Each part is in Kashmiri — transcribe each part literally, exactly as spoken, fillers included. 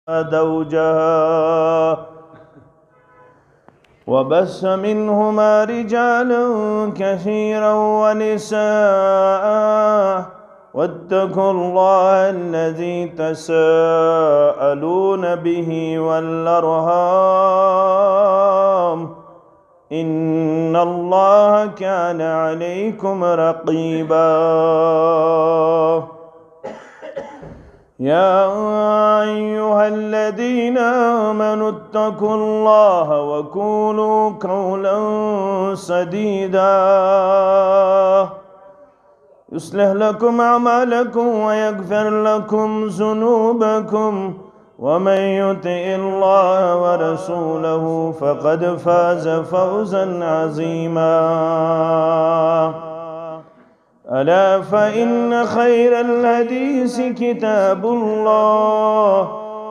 زوجها وبث منهما رجالا كثيرا ونساء، واتقوا الله الذي تساءلون به والأرحام، إن الله كان عليكم رقيبا. يا أيها الذين آمنوا اتقوا الله وقولوا قولا سديدا، يصلح لكم أعمالكم ويغفر لكم ذنوبكم، ومن يطع الله ورسوله فقد فاز فوزا عظيما. ألا فإن خير الحديث كتاب الله،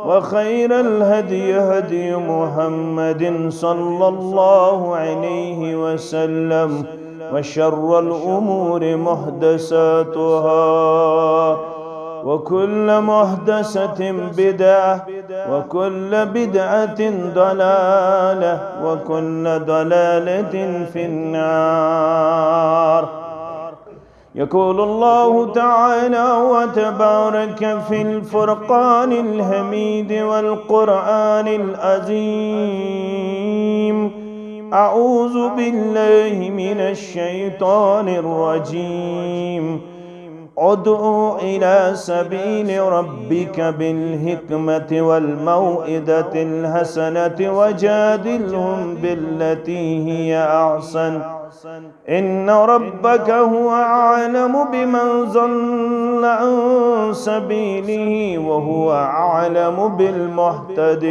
وخير الهدي هدي محمد صلى الله عليه وسلم، وشر الأمور محدثاتها، وكل محدثة بدعة، وكل بدعة ضلالة، وكل ضلالة في النار. يقول الله تعالى وتبارك في الفرقان الحميد والقرآن العظيم: أعوذ بالله من الشيطان الرجيم. ادع إلى سبيل ربك بالحكمة والموعظة الحسنة وجادلهم بالتي هي أحسن، إن ربك هو أعلم بمن ضل عن سبيله وهو أعلم بالمهتدين.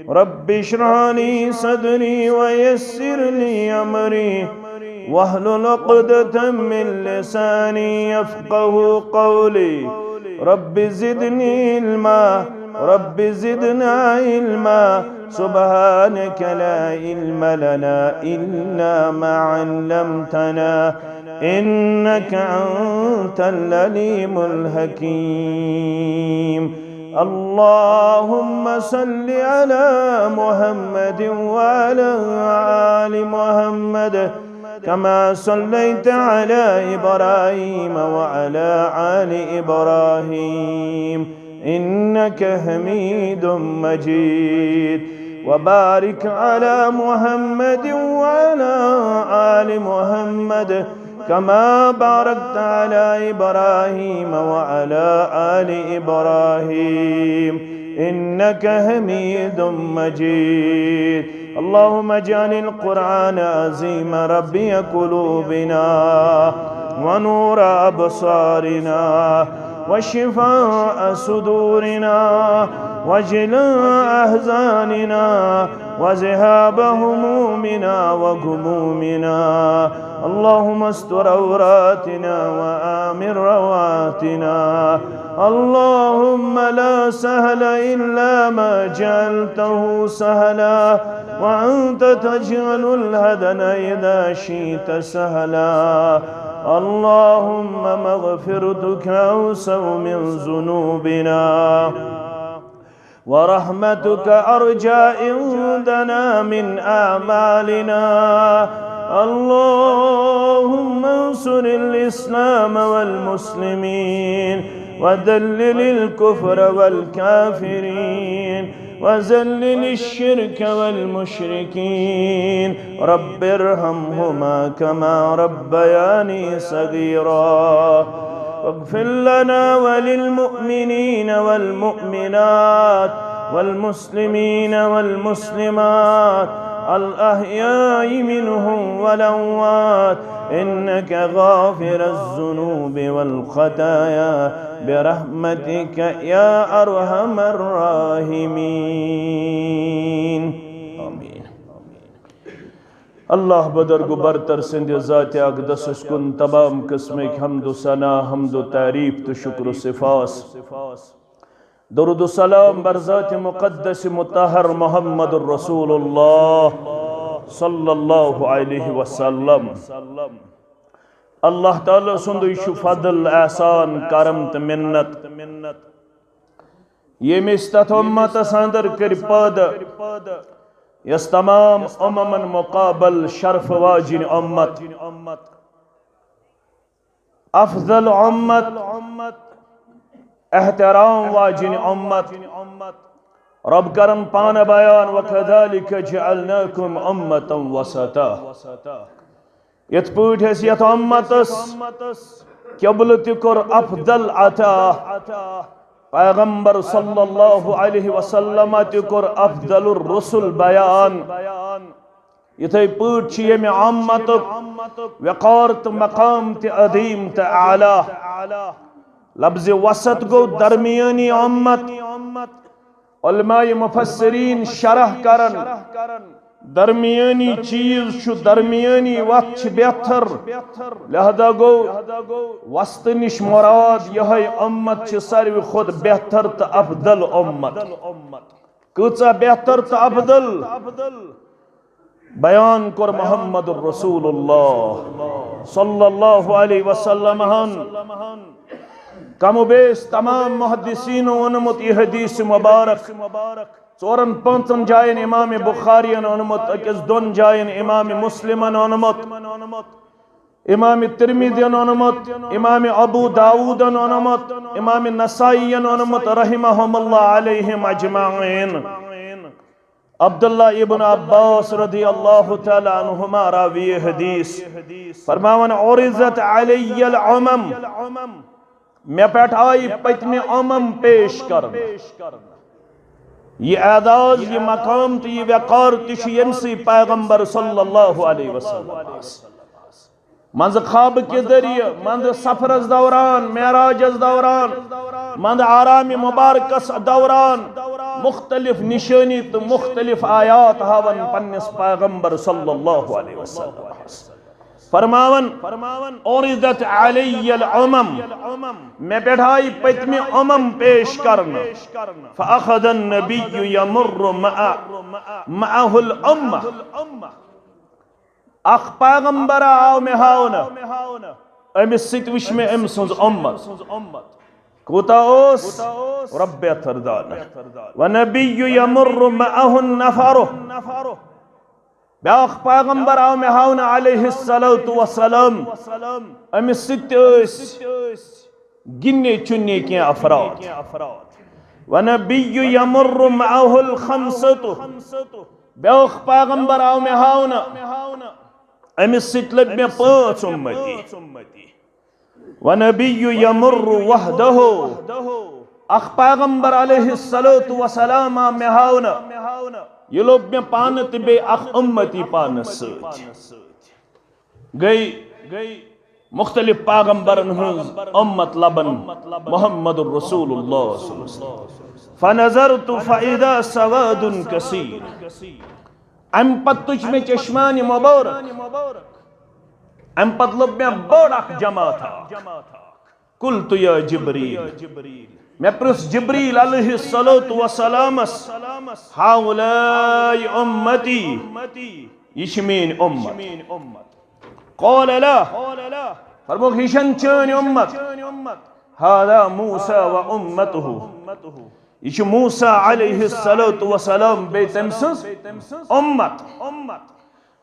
رب اشرح لي صدري ويسر لي أمري واحلل عقدة من لساني يفقه قولي. رب زدني علما، رب زدنا علما. سبحانك لا علم لنا إلا ما علمتنا، إنك أنت العليم الحكيم. اللهم صل على محمد وعلى آل محمد كما صليت على إبراهيم وعلى آل إبراهيم إنك حميد مجيد. وبارك على محمد وعلى آل محمد كما باركت على إبراهيم وعلى آل إبراهيم إنك حميد مجيد. اللهم اجعل القرآن العظيم ربيع قلوبنا ونور أبصارنا وشفاء صدورنا وجلاء أحزاننا وذهاب همومنا وغمومنا. اللهم استر عوراتنا وآمن رواتنا. اللهم لا سهل إلا ما جعلته سهلا، وأنت تجعل الحزن إذا شئت سهلا. اللهم مغفرتك أوسع من ذنوبنا، ورحمتك أرجى عندنا من أعمالنا. اللهم انصر الإسلام والمسلمين، وذلل الكفر والكافرين، وذلل الشرك والمشركين. رب ارحمهما كما ربياني صغيرا. واغفر لنا وللمؤمنين والمؤمنات والمسلمين والمسلمات الأحياء منهم والأموات إنك غافر الذنوب والخطايا برحمتك يا أرحم الراحمين. آمين. اللہ بدرگ و برتر سند ذات اقدسس کن تمام قسمک حمد و ثنا، حمد و تعریف تو شکر و سپاس۔ درود و سلام بر ذات مقدس مطہر محمد رسول اللہ صلی اللہ علیہ وسلم۔ اللہ تعالیٰ سندُے چھُ فضل، احسان، کرم تہٕ منت۔ ییٚمۍ أسۍ تتھ امتس اندر کٔرۍ پٲدٕ، یۄس تمام اممن مقابل شرف واجِنۍ امت، افضل امت، احترام واجِنۍ امت۔ رب کرن پانہٕ بیان، "وَكَذَلِكَ جَعَلْنَاكُمْ أُمَّةً وَسَطًا۔" یِتھ پٲٹھۍ اَسہِ یَتھ اُمتس قبلہٕ تہِ کوٚر افضل عطا، پیغمبر صلی اللہ علیہ وسلم تہِ کوٚر افضل الرسل بیان۔ یِتھے پٲٹھۍ چھِ ییٚمہِ اُمتُک وقار تہٕ مقام تہِ عظیم تہٕ اعلیٰ۔ لفظ وسط گوٚو درمیٲنی اُمت۔ علماء مفسرین شرح کرن، درمیٲنی چیز چھُ، درمیٲنی وتھ چھِ بہتر۔ لہذا گوٚو وسطہٕ نِش مراد یِہوٚے اُمت چھِ ساروی کھۄتہٕ بہتر تہٕ افضل اُمت۔ کۭژاہ بہتر تہٕ افضل؟ بیان کوٚر محمد رسول اللہ صلی اللہ علیہ وسلم ہن۔ کم و بیش تمام محدثینو اوٚنمُت یہِ حدیث مبارک۔ ژورن پانٛژن جاین امام بخاری یَن اوٚنمُت، أکِس دۄن جاین امام مسلمن اوٚنمُت، امام ترمذی یَن اوٚنمُت، امام ابو داؤدن اوٚنمُت، امام نسائی یَن اوٚنمُت رحمہم اللہ علیہم اجمعین۔ عبداللہ ابن عباس رضی اللہ تعالی عنہما راوی حدیث فرماوان، "عرضت علی الامم"، مےٚ پٮ۪ٹھ آیہِ پٔتمہِ امم پیش کرنہٕ۔ یہِ اعزاز، یہِ مقام تہٕ یہِ وقار تہِ چھُ ییٚمہِ سۭتۍ پیغمبر صلی اللہ علیہ وسلم منٛزٕ خوابہٕ کہِ ذٔریعہٕ، منٛزٕ سفرس دوران، معراجس دوران، منٛزٕ آرام مبارکس دوران مختلف نشٲنی تہٕ مختلف آیات ہاوان پننِس پیغمبر صلی اللہ علیہ وسلم۔ فرماوان، "عرضت علی الامم"، مےٚ پٮ۪ٹھ آیہِ پٔتمہِ امم پیش کرنہٕ۔ فاخذ النبی یمر مع، معه الامہ۔ اکھ پیغمبر آو مےٚ ہاونہٕ، أمِس سۭتۍ وٕچھ مےٚ أمۍ سٕنٛز اُمت کوٗتاہ اوس۔ رب بہتر دانہ۔ ونبی یمر معه النفر، بیاکھ پیغمبر آو مےٚ ہاونہٕ علیہ الصلوۃ والسلام، أمِس سۭتۍ تہِ ٲسۍ گِنٛدنے چُننے کینٛہہ افراد۔ ونبی یمر معه الخمسۃ، بیاکھ پیغمبر آو مےٚ ہاونہٕ، أمِس سۭتۍ لٔگۍ مےٚ پانٛژھ اُمتی۔ ونبی یمر وحدہ، اکھ پیغمبر علیہ الصلوۃ والسلام آو مےٚ ہاونہٕ، یہِ لوٚب مےٚ پانہٕ تہٕ بیٚیہِ اکھ اُمتی پانس سۭتۍ۔ گٔے مختلف پیغمبرن ہٕنٛز اُمت لبن محمد رسول اللہ صلی اللہ علیہ وسلم۔ فنظرت فاذا سواد کثیر۔ امہِ پتہٕ تُج مےٚ چشمانِ مبارک، امہِ پتہٕ لوٚب مےٚ بوٚڑ اکھ جماعت اکھ۔ قلت یا جبریل، مےٚ پرٛژھ جبریل علیہ الصلوۃ والسلامس، ہؤلاء امتی، یہِ چھِ میٲنۍ اُمت۔ قال لا، فرموکھ، یہِ چھَنہٕ چٲنۍ اُمت۔ هذا موسیٰ و امتہ، یہِ چھُ موسیٰ علیہ الصلوۃ والسلام بیٚیہِ تٔمۍ سٕنٛز اُمت۔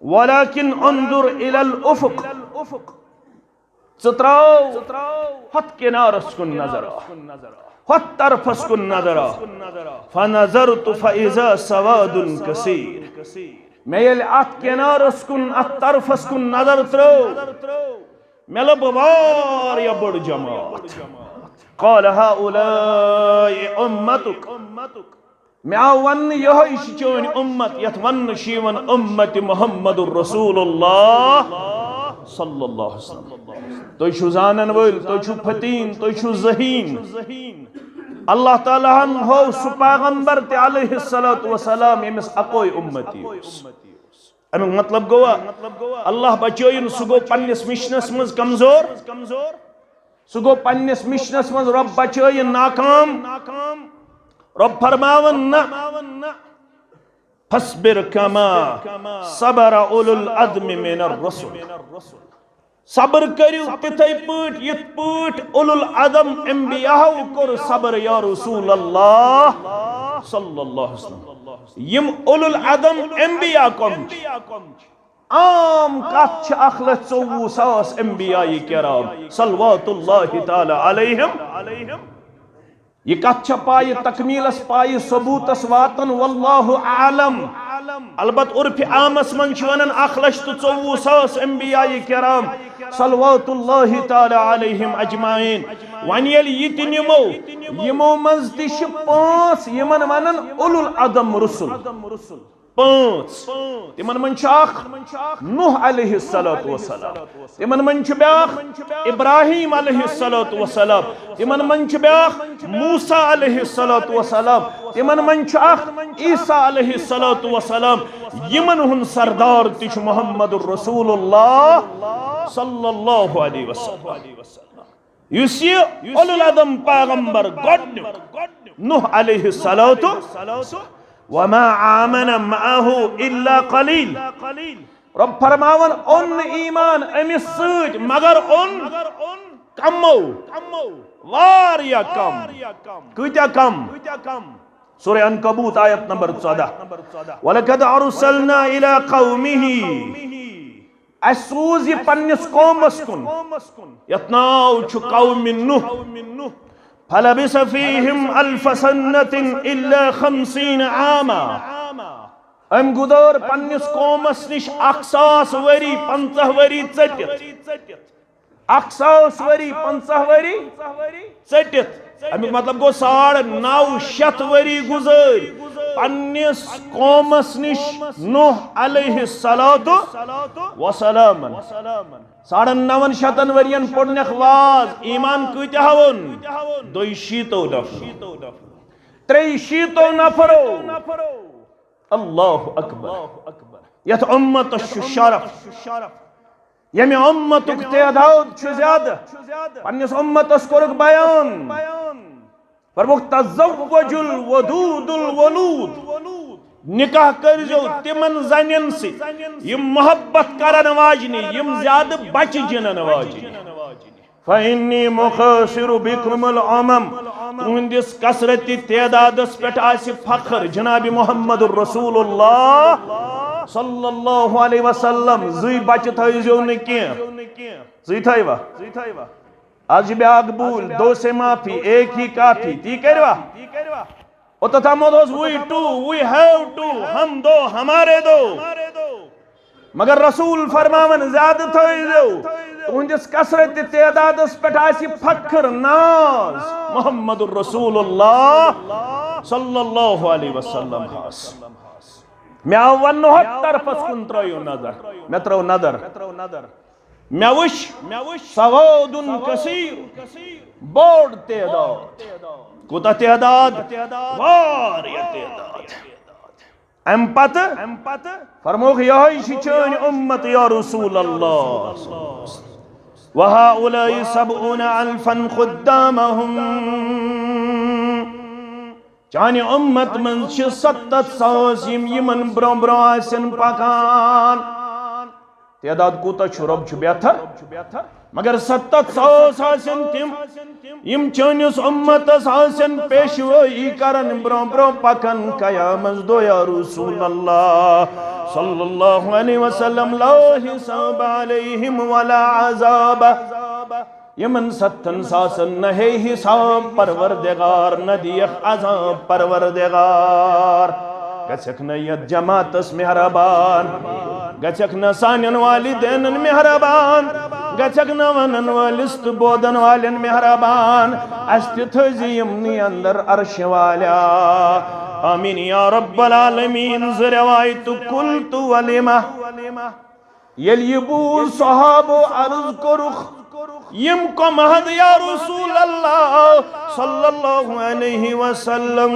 ولكن انظر الى الافق، ژٕ تراو ہۄتھ کنارس کُن نظر، ہۄتھ طرفس کُن نظر۔ فنظرت فاذا سواد کثیر، مےٚ ییٚلہِ اتھ کنارس کُن، اتھ طرفس کُن نظر ترٲو، مےٚ لٔب واریاہ بٔڑ جماعت۔ قال هؤلاء امتک، مےٚ آو وننہٕ، یِہوٚے چھِ چٲنۍ اُمت، یَتھ وننہٕ چھِ یِوان اُمت محمد رسول اللہ صلی اللہ علیہ وسلم۔ تُہۍ چھِو زانن وٲلۍ، تُہۍ چھِو فتیٖن، تُہۍ چھِو ذہیٖن۔ اللہ تعالیٰ ہن ہوو سُہ پیغمبر تہِ علیہ الصلوۃ والسلام، ییٚمِس اکوے اُمتی اوس۔ اَمیُک مطلب گوٚوا، اللہ بچٲیِن، سُہ گوٚو پننِس مشنس منٛز کمزور، سُہ گوٚو پننِس مشنس منٛز رۄب بچٲیِن ناکام۔ رۄب فرماوان، نہ، فاصبر كما صبر اولو العزم من الرسل۔ صبر کٔرِو تِتھے پٲٹھۍ یِتھ پٲٹھۍ اولو العزم انبیاہو کوٚر صبر، یا رسول اللہ صلی اللہ علیہ وسلم۔ یِم اولو العزم انبیاء کم چھِ؟ عام کتھ چھِ اکھ لچھ ژوٚوُہ ساس انبیاء کرام صلوات اللہ تعالی علیہم۔ یہِ کتھ چھےٚ پایہِ تکمیلس پایہِ ثبوتس واتن، واللہ اعلم۔ البتہ عرفِ عامس منٛز چھِ ونان اکھ لچھ تہٕ ژوٚوُہ ساس انبیاء کرام صلوات اللہ تعالی علیہم اجمعین۔ وۄنۍ ییٚلہِ یہِ تہِ نِمو، یِمو منٛز تہِ چھِ پانٛژھ یِمن ونان اولو العزم رسل۔ پانٛژھ۔ تِمن منٛز چھُ اکھ نوح علیہ الصلوۃ والسلام، تِمن منٛز چھُ بیٛاکھ ابراہیم علیہ الصلوۃ والسلام، تِمن منٛز چھُ بیٛاکھ موسیٰ علیہ الصلوۃ والسلام، تِمن منٛز چھُ اکھ عیسیٰ علیہ الصلوۃ والسلام۔ یِمن ہُنٛد سردار تہِ چھُ محمد رسول اللہ صلی اللہ علیہ وسلم۔ یُس یہِ اولو العزم پیغمبر گۄڈنیُک نوح علیہ الصلوۃ، وما آمن معه الا قلیل۔ رب فرماوان، اوٚن نہٕ ایمان أمِس سۭتۍ مگر اوٚن کمو، واریاہ کم۔ کۭتیاہ کم؟ سورہ عنکبوت آیت نمبر ژۄدہ۔ ولقد ارسلنا الی قومہ۔ اسہِ سوٗز یہِ پننِس قومس کُن، یتھ ناو چھُ قوم نوح۔ فلبث فیہم الف سنۃ الا خمسین عاما۔ أمۍ گُزٲر پننِس قومس نِش اکھ ساس ؤری، پنٛژاہ ؤری ژٔٹِتھ۔ اکھ ساس ؤری، پنٛژاہ ؤری ژٔٹِتھ۔ امیُک مطلب گوٚو، ساڑ نو شتھ ؤری گُزٲرۍ پننِس قومس نِش نوح علیہ الصلوۃ وسلام۔ ساڑن نون شتن ؤرین پوٚرنکھ واز، ایمان کۭتیاہ اوٚن؟ دۄیہِ شیٖتو نفرو، ترٛیٚیہِ شیٖتو نفرو۔ اللہ اکبر۔ یتھ امتس چھُ شرف، ییٚمہِ امتُک تعداد چھُ زیادٕ۔ پننِس امتس کوٚرُکھ بیان۔ فرمووُکھ، تزوج الودود الولود۔ نکاح کٔرزیو تِمن زنٮ۪ن سۭتۍ، یِم محبت کرن واجنہِ، یِم زیادٕ بچہِ جنن واجنہِ۔ فإنی مخاصر بکم الامم۔ تُہنٛدِس کثرت تعدادس پٮ۪ٹھ آسہِ فخر۔ جناب محمد رسول اللہ صلی اللہ علیہ وسلم، زٕے بچہِ تھٲیزیو نہٕ کینٛہہ۔ زٕے تھٲیوا؟ آز چھِ بیٛاکھ بوٗلۍ، دو سے معافی، ایک ہی کافی، تی کٔروا؟ اوٚتتھ تامَتھ اوس we two, we have two، ہم دو، ہمارے دو۔ مگر رسول فرماوان، زیادٕ تھٲیزیو۔ تُہنٛدِس کثرت تعدادس پٮ۪ٹھ آسہِ فخر، ناز محمد رسول اللہ صلی اللہ علیہ وسلم ہس۔ مےٚ آو وننہٕ، ہۄتھ طرفس کُن ترٲیِو نظر۔ مےٚ ترٲو نظر۔ مےٚ وٕچھ سواد کثیر، بوٚڑ تعداد۔ کوٗتاہ تعداد؟ واریاہ تعداد۔ امہِ پتہٕ فرمووُکھ، یِہوٚے چھِ چٲنۍ اُمت یا رسول اللہ۔ وہؤلاء سبعون الفا خدامہم۔ چانہِ اُمت منٛز چھِ ستتھ ساس یِم یِمن برٛونٛہہ برٛونٛہہ آسن پکان۔ تعداد کوٗتاہ چھُ؟ رۄب چھُ بہتر۔ مگر ستتھ ساس آسن تِم، یِم چٲنِس اُمتس آسن پیشوٲیی کران، برٛونٛہہ برٛونٛہہ پکان قیامت دۄہ یا رسول اللہ صلی اللہ علیہ وسلم۔ لا حساب علیہم ولا عذاب۔ یِمن ستتھن ساسن نہ ہے حساب پروردگار، نہ دِیَکھ عذاب پروردگار۔ گژھکھ نہ یتھ جماعتس مہربان، گژھکھ نہ سانٮ۪ن والدینن مہربان، گژھکھ نہ ونن وٲلِس تہٕ بوزن والٮ۪ن مہربان۔ اسہِ تہِ تھٲوزِ یِمنٕے اندر عرشہِ والیا۔ آمین یا رب العالمین۔ زٕ روایتہٕ، قلت ولم۔ ییٚلہِ یہِ بوٗز، صحابو عرض کوٚرُکھ، یِم کۄم حد یا رسول اللہ صلی اللہ علیہ وسلم؟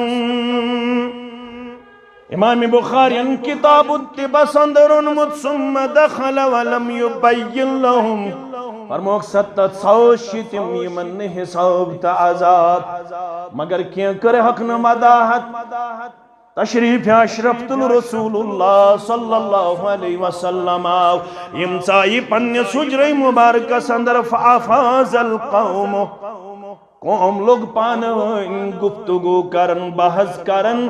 امام بخارین کتاب الطبس اندر اوٚنمُت، ثم دخل ولم یبین لهم۔ فرمووُکھ، ستتھ ساس چھِ تِم، یِمن نہٕ حساب تہٕ عذاب، مگر کینٛہہ کٔرہکھ نہٕ وضاحت۔ تشریف اشرفت الرسول اللہ صلی اللہ علیہ وسلم آو، یم ژایہِ پننِس حجرے مبارکس اندر، فافاض القوم، قوم لوگ پانہٕ وٲنۍ گفتگو کرن، بحث کرن،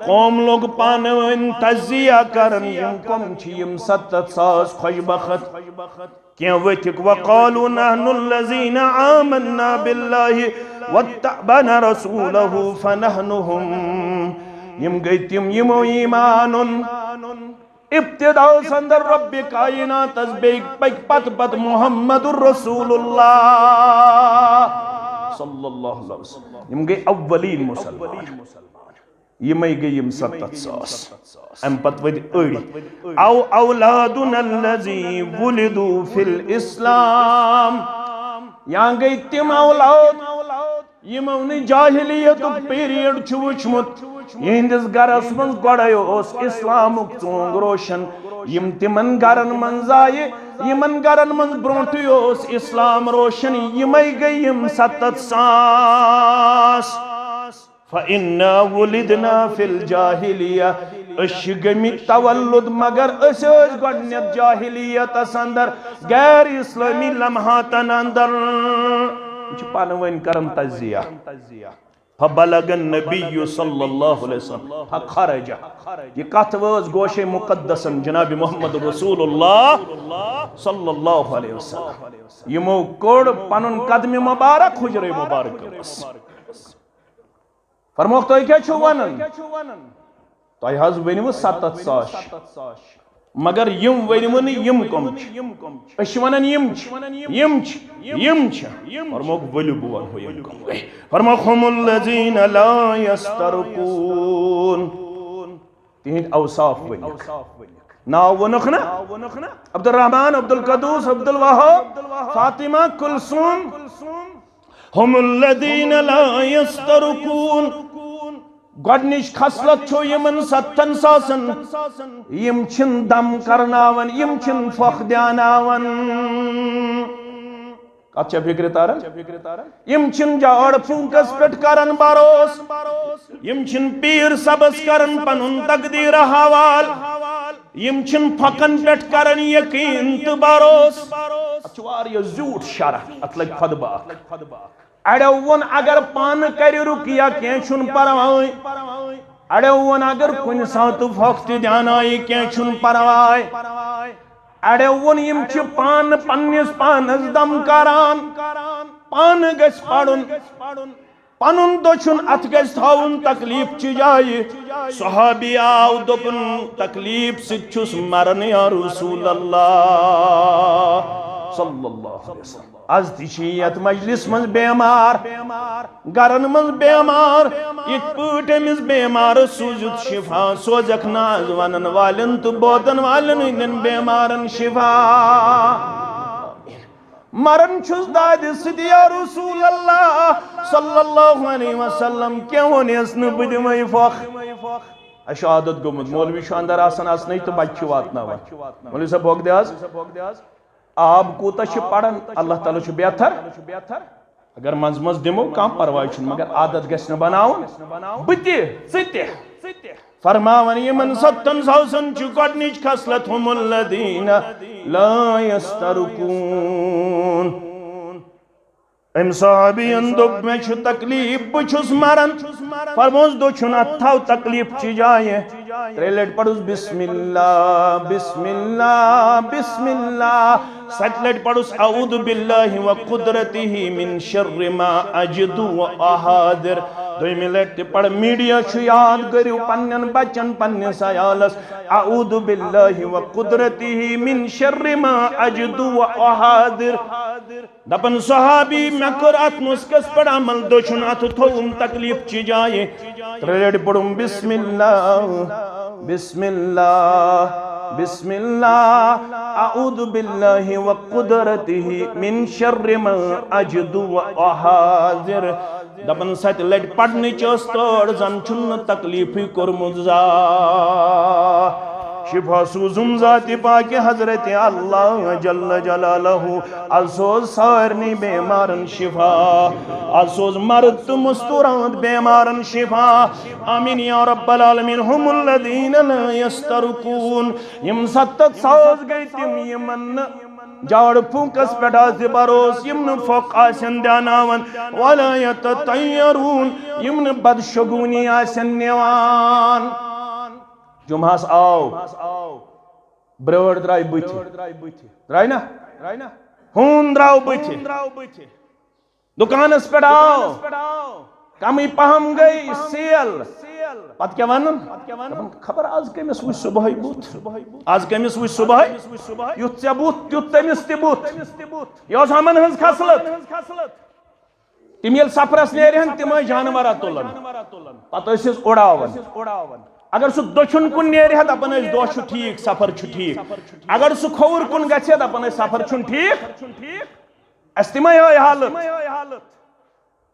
قوم لوگ پانہٕ وٲنۍ تجزیہ کرن، یم کم چھِ یم ستتھ ساس خۄش بخت۔ کینٛہہ ؤتھِکھ، وقالوا نحن الذين آمنا بالله واتبعنا رسوله فنحن هم۔ یم گٔے تِم یمو ایمان اوٚن ابتداہس اندر رب کائناتس، بیٚیہِ پٔکۍ پتہٕ پتہٕ محمد رسول اللہ صلی اللہ علیہ وسلم۔ یم گٔے اولین مسلمان۔ یمے گٔے یم ستتھ ساس۔ امہِ پتہٕ ؤتھۍ أڑۍ۔ او اولادنا الذي ولدوا في الاسلام۔ یا گٔے تِم اولاد یمو نہٕ جاہلیتُک پیریڈ چھُ وُچھمُت، یہندِس گرس منٛز گۄڈے اوس اسلامُک ژونگ روشن۔ یم تِمن گرن منٛز زایہِ، یمن گرن منٛز برونٹھٕے اوس اسلام روشن، یمے گٔے یم ستتھ ساس۔ فإنا ولدنا في الجاهلية، أسۍ چھِ گٔمٕتۍ تولد، مگر أسۍ ٲسۍ گۄڈٕنیتھ جاہلیتس اندر، غیر اسلٲمی لمحاتن اندر۔ یہِ چھِ پانہٕ ؤنۍ کران تجزیہ۔ فبلغ النبي صلى الله عليه وسلم فخرج۔ یہِ کتھ وٲژ گوشے مقدسن جناب محمد رسول اللہ صلی اللہ علیہ وسلم۔ یِمو کوٚڑ پنُن قدمِ مبارک حجرے مبارکس۔ فرموکھ، تُہۍ کیٛاہ چھِو وَنان؟ تۄہہِ حظ ؤنِوٕ ستتھ ساس چھِ۔ مگر یِم ؤنِوٕ نہٕ یِم کٕم چھِ۔ أسۍ چھِ وَنان یِم چھِ، یِم چھِ، یِم چھِ۔ فرموکھ، ؤلِو بہٕ وَنہو یِم کٕم گٔے۔ فرموکھ، هم الذين لا يسترقون۔ تِہِنٛدۍ اوصاف ؤنِکھ۔ ناو ووٚنُکھ نا؟ عبدالرحمان، عبدالقدوس، عبدالوہاب، فاطمہ، کلثوم۔ هم الذين لا يسترقون۔ گۄڈنِچ خصلت چھو یِمن ستن ساسن، یِم چھِنہٕ دم کرناوان، یِم چھِنہٕ پھۄکھ دیاناوان۔ کتھ چھا فکرِ تران؟ یِم چھِنہٕ جاڑ پھونکس پٮ۪ٹھ کران بروس، یِم چھِنہٕ پیٖر صبس کران پنُن تقدیر حوال۔ یِم چھِنہٕ پھۄکن پٮ۪ٹھ کران یقین تہٕ بروس۔ اتھ چھُ واریاہ زیوٗٹھ شرح، اتھ لگہِ خطبہ اکھ۔ اڑیو ووٚن اگر پانہٕ کرِ رُقیہ کینٛہہ چھُنہٕ پرواے۔ اڑیو ووٚن اگر کُنہِ ساتہٕ پھۄکھ تہِ دیانایہِ کینٛہہ چھُنہٕ پرواے۔ اڑیو ووٚن یِم چھِ پانہٕ پننِس پانس دم کران۔ پانہٕ گژھِ پرُن۔ پنُن دٔچھُن اتھ گژھِ تھاوُن تکلیف چہِ جایہِ۔ صحابی آو، دوٚپُن، تکلیف سۭتۍ چھُس مران یا رسول اللہ صلی اللہ علیہ وسلم۔ از تہِ چھِ یتھ مجلس منٛز بیمار، گرن منٛز بیمار، یِتھ پٲٹھۍ أمِس بیمارس سوٗزِتھ شفا، سوزکھ ناز ونن والٮ۪ن تہٕ بوزن والٮ۪ن ہٕنٛدٮ۪ن بیمارن شفا۔ مرن چھُس دادِ سۭتۍ یا رسول اللہ صلی اللہ علیہ وسلم، کینٛہہ ووٚنیس نہٕ بہٕ دِمے پھۄکھ۔ اَسہِ چھُ عادت گوٚمُت، مولوی چھُ اندر آسان اژنٕے تہٕ بچہِ چھِ واتناوان۔ مولوی صٲب، بۄگ دِ حظ۔ آب کوٗتاہ چھِ پران، اللہ تعالیٰ چھُ بہتر۔ اگر منٛزٕ منٛزٕ دِمو، کانٛہہ پرواے چھُنہٕ، مگر عادت گژھِ نہٕ بناوُن۔ بہٕ تہِ، ژٕ تہِ۔ فرماوان یِمن ستن ساسن چھِ گۄڈنِچ خصلت، هم الذين لا يسترقون۔ أمۍ صحابین دوٚپ، مےٚ چھُ تکلیف، بہٕ چھُس مران۔ فرموس، دٔچھُن اتھ تھاو تکلیف چہِ جایہِ۔ ترٛےٚ لٹہِ پرُس بسم اللہ، بسم اللہ، بسم اللہ۔ ستہِ لٹہِ پرُس اعوذ باللہ و قدرتہ من شر ما اجد و احاذر۔ دوٚیمہِ لٹہِ تہِ پڑھ، میڈیا چھُ یاد، کٔرِو پننٮ۪ن بچن، پننِس عیالس، اعوذ باللہ و قدرتہ من شر ما اجد و احاذر۔ دپن صحابی، مےٚ کٔر اتھ نسخس پٮ۪ٹھ عمل، دٔچھُن اتھٕ تھووُم تکلیف چہِ جایہِ۔ ترٛےٚ لٹہِ پوٚرُم بسم اللہ، بسم اللہ، بسم اللہ، اعوذ باللہ و قدرتہ من شر ما اجد و احاذر۔ دپن ستہِ لٹہِ پرنٕچ ٲس تٲڑ، زن چھُنہٕ تکلیفٕے کوٚرمُت زانٛہہ۔ شفا سوزم ذات پاک حضرت اللہ جل جلالہ۔ از سوز سارنی بیمارن شفا۔ از سوز مرد تہٕ مستورات بیمارن شفا۔ آمین یا رب العالمین۔ هم الذین لا یسترقون۔ یم ستتھ ساز گٔے تِم یِمن نہٕ جاڑ پھونکس پٮ۪ٹھ آسہِ بروس، یم نہٕ پھۄکھ آسن دیاناوان، ولا یتطیرون، یم نہٕ بدشگونی آسن نِوان۔ جمعہس آو، برٲر درٛاے بٕتھِ۔ درٛاے نا؟ ہوٗن درٛاو بٕتھِ۔ دُکانس پٮ۪ٹھ آو، کمٕے پہم گٔے سیل۔ پتہٕ کیٛاہ ونان؟ دپان، خبر از کٔمِس وٕچھ صبحٲے بُتھ؟ از کٔمِس وٕچھ صبحٲے؟ یُتھ ژےٚ بُتھ، تیُتھ تٔمِس تہِ بُتھ۔ یہِ ٲس یِمن ہٕنٛز خصلت۔ تِم ییٚلہِ سفرس نیرِ ہن، تِم ٲسۍ جانورا تُلان، پتہٕ ٲسۍ أسۍ اُڑاوان۔ اگر سُہ دٔچھُن کُن نیرِ ہا، دپان ٲسۍ، دۄہ چھُ ٹھیٖک، سفر چھُ ٹھیٖک۔ اگر سُہ کھووُر کُن گژھِ ہا، دپان ٲسۍ، سفر چھُنہٕ ٹھیٖک۔ اسہِ تہِ ما یِہوٚے حالت؟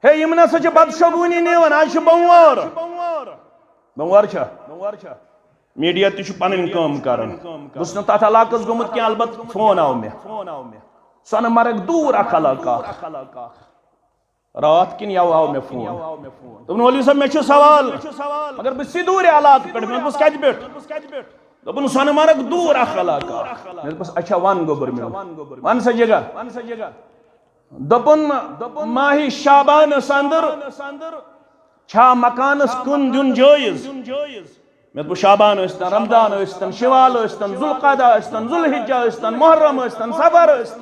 ہے، یِم نسا چھِ بدشگوٗنی نِوان، آز چھُ بۄموار۔ بۄموار چھا؟ میٖڈیا تہِ چھُ پنٕنۍ کٲم کران۔ بہٕ چھُس نہٕ تتھ علاقس گوٚمُت کینٛہہ، البتہٕ فون آو مےٚ۔ سۄنہٕ مرگ دوٗر اکھ علاقہٕ اکھ۔ راتھ کِنۍ یَوٕ آو مےٚ فون۔ دوٚپُن، "مولوی صٲب، مےٚ چھُ سوال، مگر بہٕ چھُس دوٗرِ علاقہٕ پٮ۪ٹھ۔" مےٚ دوٚپُس، "کَتہِ پٮ۪ٹھ؟" دوٚپُن، "سۄنہٕ مرگ دوٗر اکھ علاقہٕ اکھ۔" مےٚ دوٚپُس، "اچھا، وَن گوٚبُر میون، وَن سا جگہ۔" دوٚپُن، "ماہِ شعبانَس اندر چھا مکانس کُن دیُن جٲیز؟" مےٚ دوٚپُس، "شعبان ٲسۍتن، رمضان ٲسۍتن، شوال ٲسۍتن، ذوالقعدہ ٲسۍتن، ذوالحجہ ٲسۍتن، محرم ٲسۍتن، صفر ٲسۍتن۔"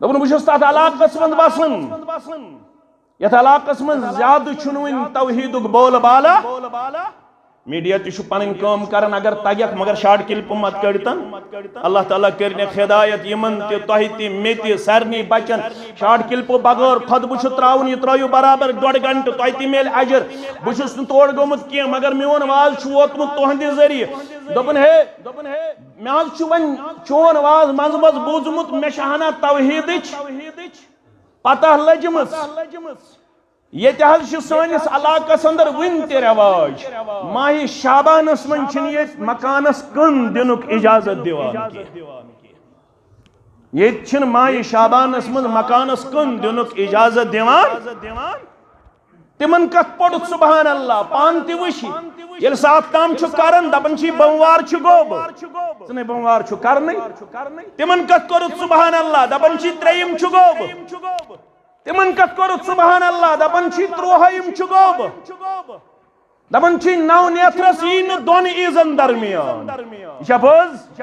دوٚپُن، "بہٕ چھُس تتھ علاقس منٛز بسان، یتھ علاقس منٛز زیادٕ چھُنہٕ وُنہِ توحیدُک بول بالا۔" میٖڈیا تہِ چھُ پنٕنۍ کٲم کران، اگر تگیکھ، مگر شارٹ کلپہٕ مت کٔڑتن۔ اللہ تعالیٰ کٔرِنکھ ہدایت یِمن تہِ، تۄہہِ تہِ، مےٚ تہِ، سارنٕے بچن۔ شارٹ کلپہٕ بغٲر خطبہٕ چھُ تراوُن، یہِ ترٲیِو برابر ڈۄڈ گھنٹہٕ، تۄہہِ تہِ میلہِ اجر۔ بہٕ چھُس نہٕ تور گوٚمُت کینٛہہ، مگر میون واز چھُ ووتمُت تُہنٛدِ ذٔریعہٕ۔ دوٚپُن، ہے، مےٚ حظ چھُ وۄنۍ چون واز منٛزٕ منٛزٕ بوٗزمُت، مےٚ چھِ ہنا توحیدٕچ پتہ لٔجمٕژ۔ ییٚتہِ حظ چھِ سٲنِس علاقس اندر وُنہِ تہِ رٮ۪واج، ماہِ شعبانس منٛز چھِنہٕ ییٚتہِ مکانس کٕن دِنُک اجازت دِوان کینٛہہ۔ ییٚتہِ چھِنہٕ ماہِ شعبانس منٛز مکانس کٕن دِنُک اجازت دِوان۔ تِمن کتھ پوٚرُتھ سبحان اللہ، پانہٕ تہِ وٕچھی۔ ییٚلہِ سُہ اَتھ تام چھُ کران، دپان چھِ، "بوموار چھُ گوٚب، ژٕ نے بوموار چھُ کرنٕے۔" تِمن کتھ کوٚرُتھ سبحان اللہ، دپان چھِ، "ترٛیٚیِم چھُ گوٚب۔" تِمن کتھ کوٚرُتھ سبحان اللہ، دپان چھِ، "تُرٛوہٲیِم چھُ گوٚب۔" دپان چھِ، "نو نیتھرس یی نہٕ دۄن عیٖزن درمیان۔" یہِ چھا پوٚز؟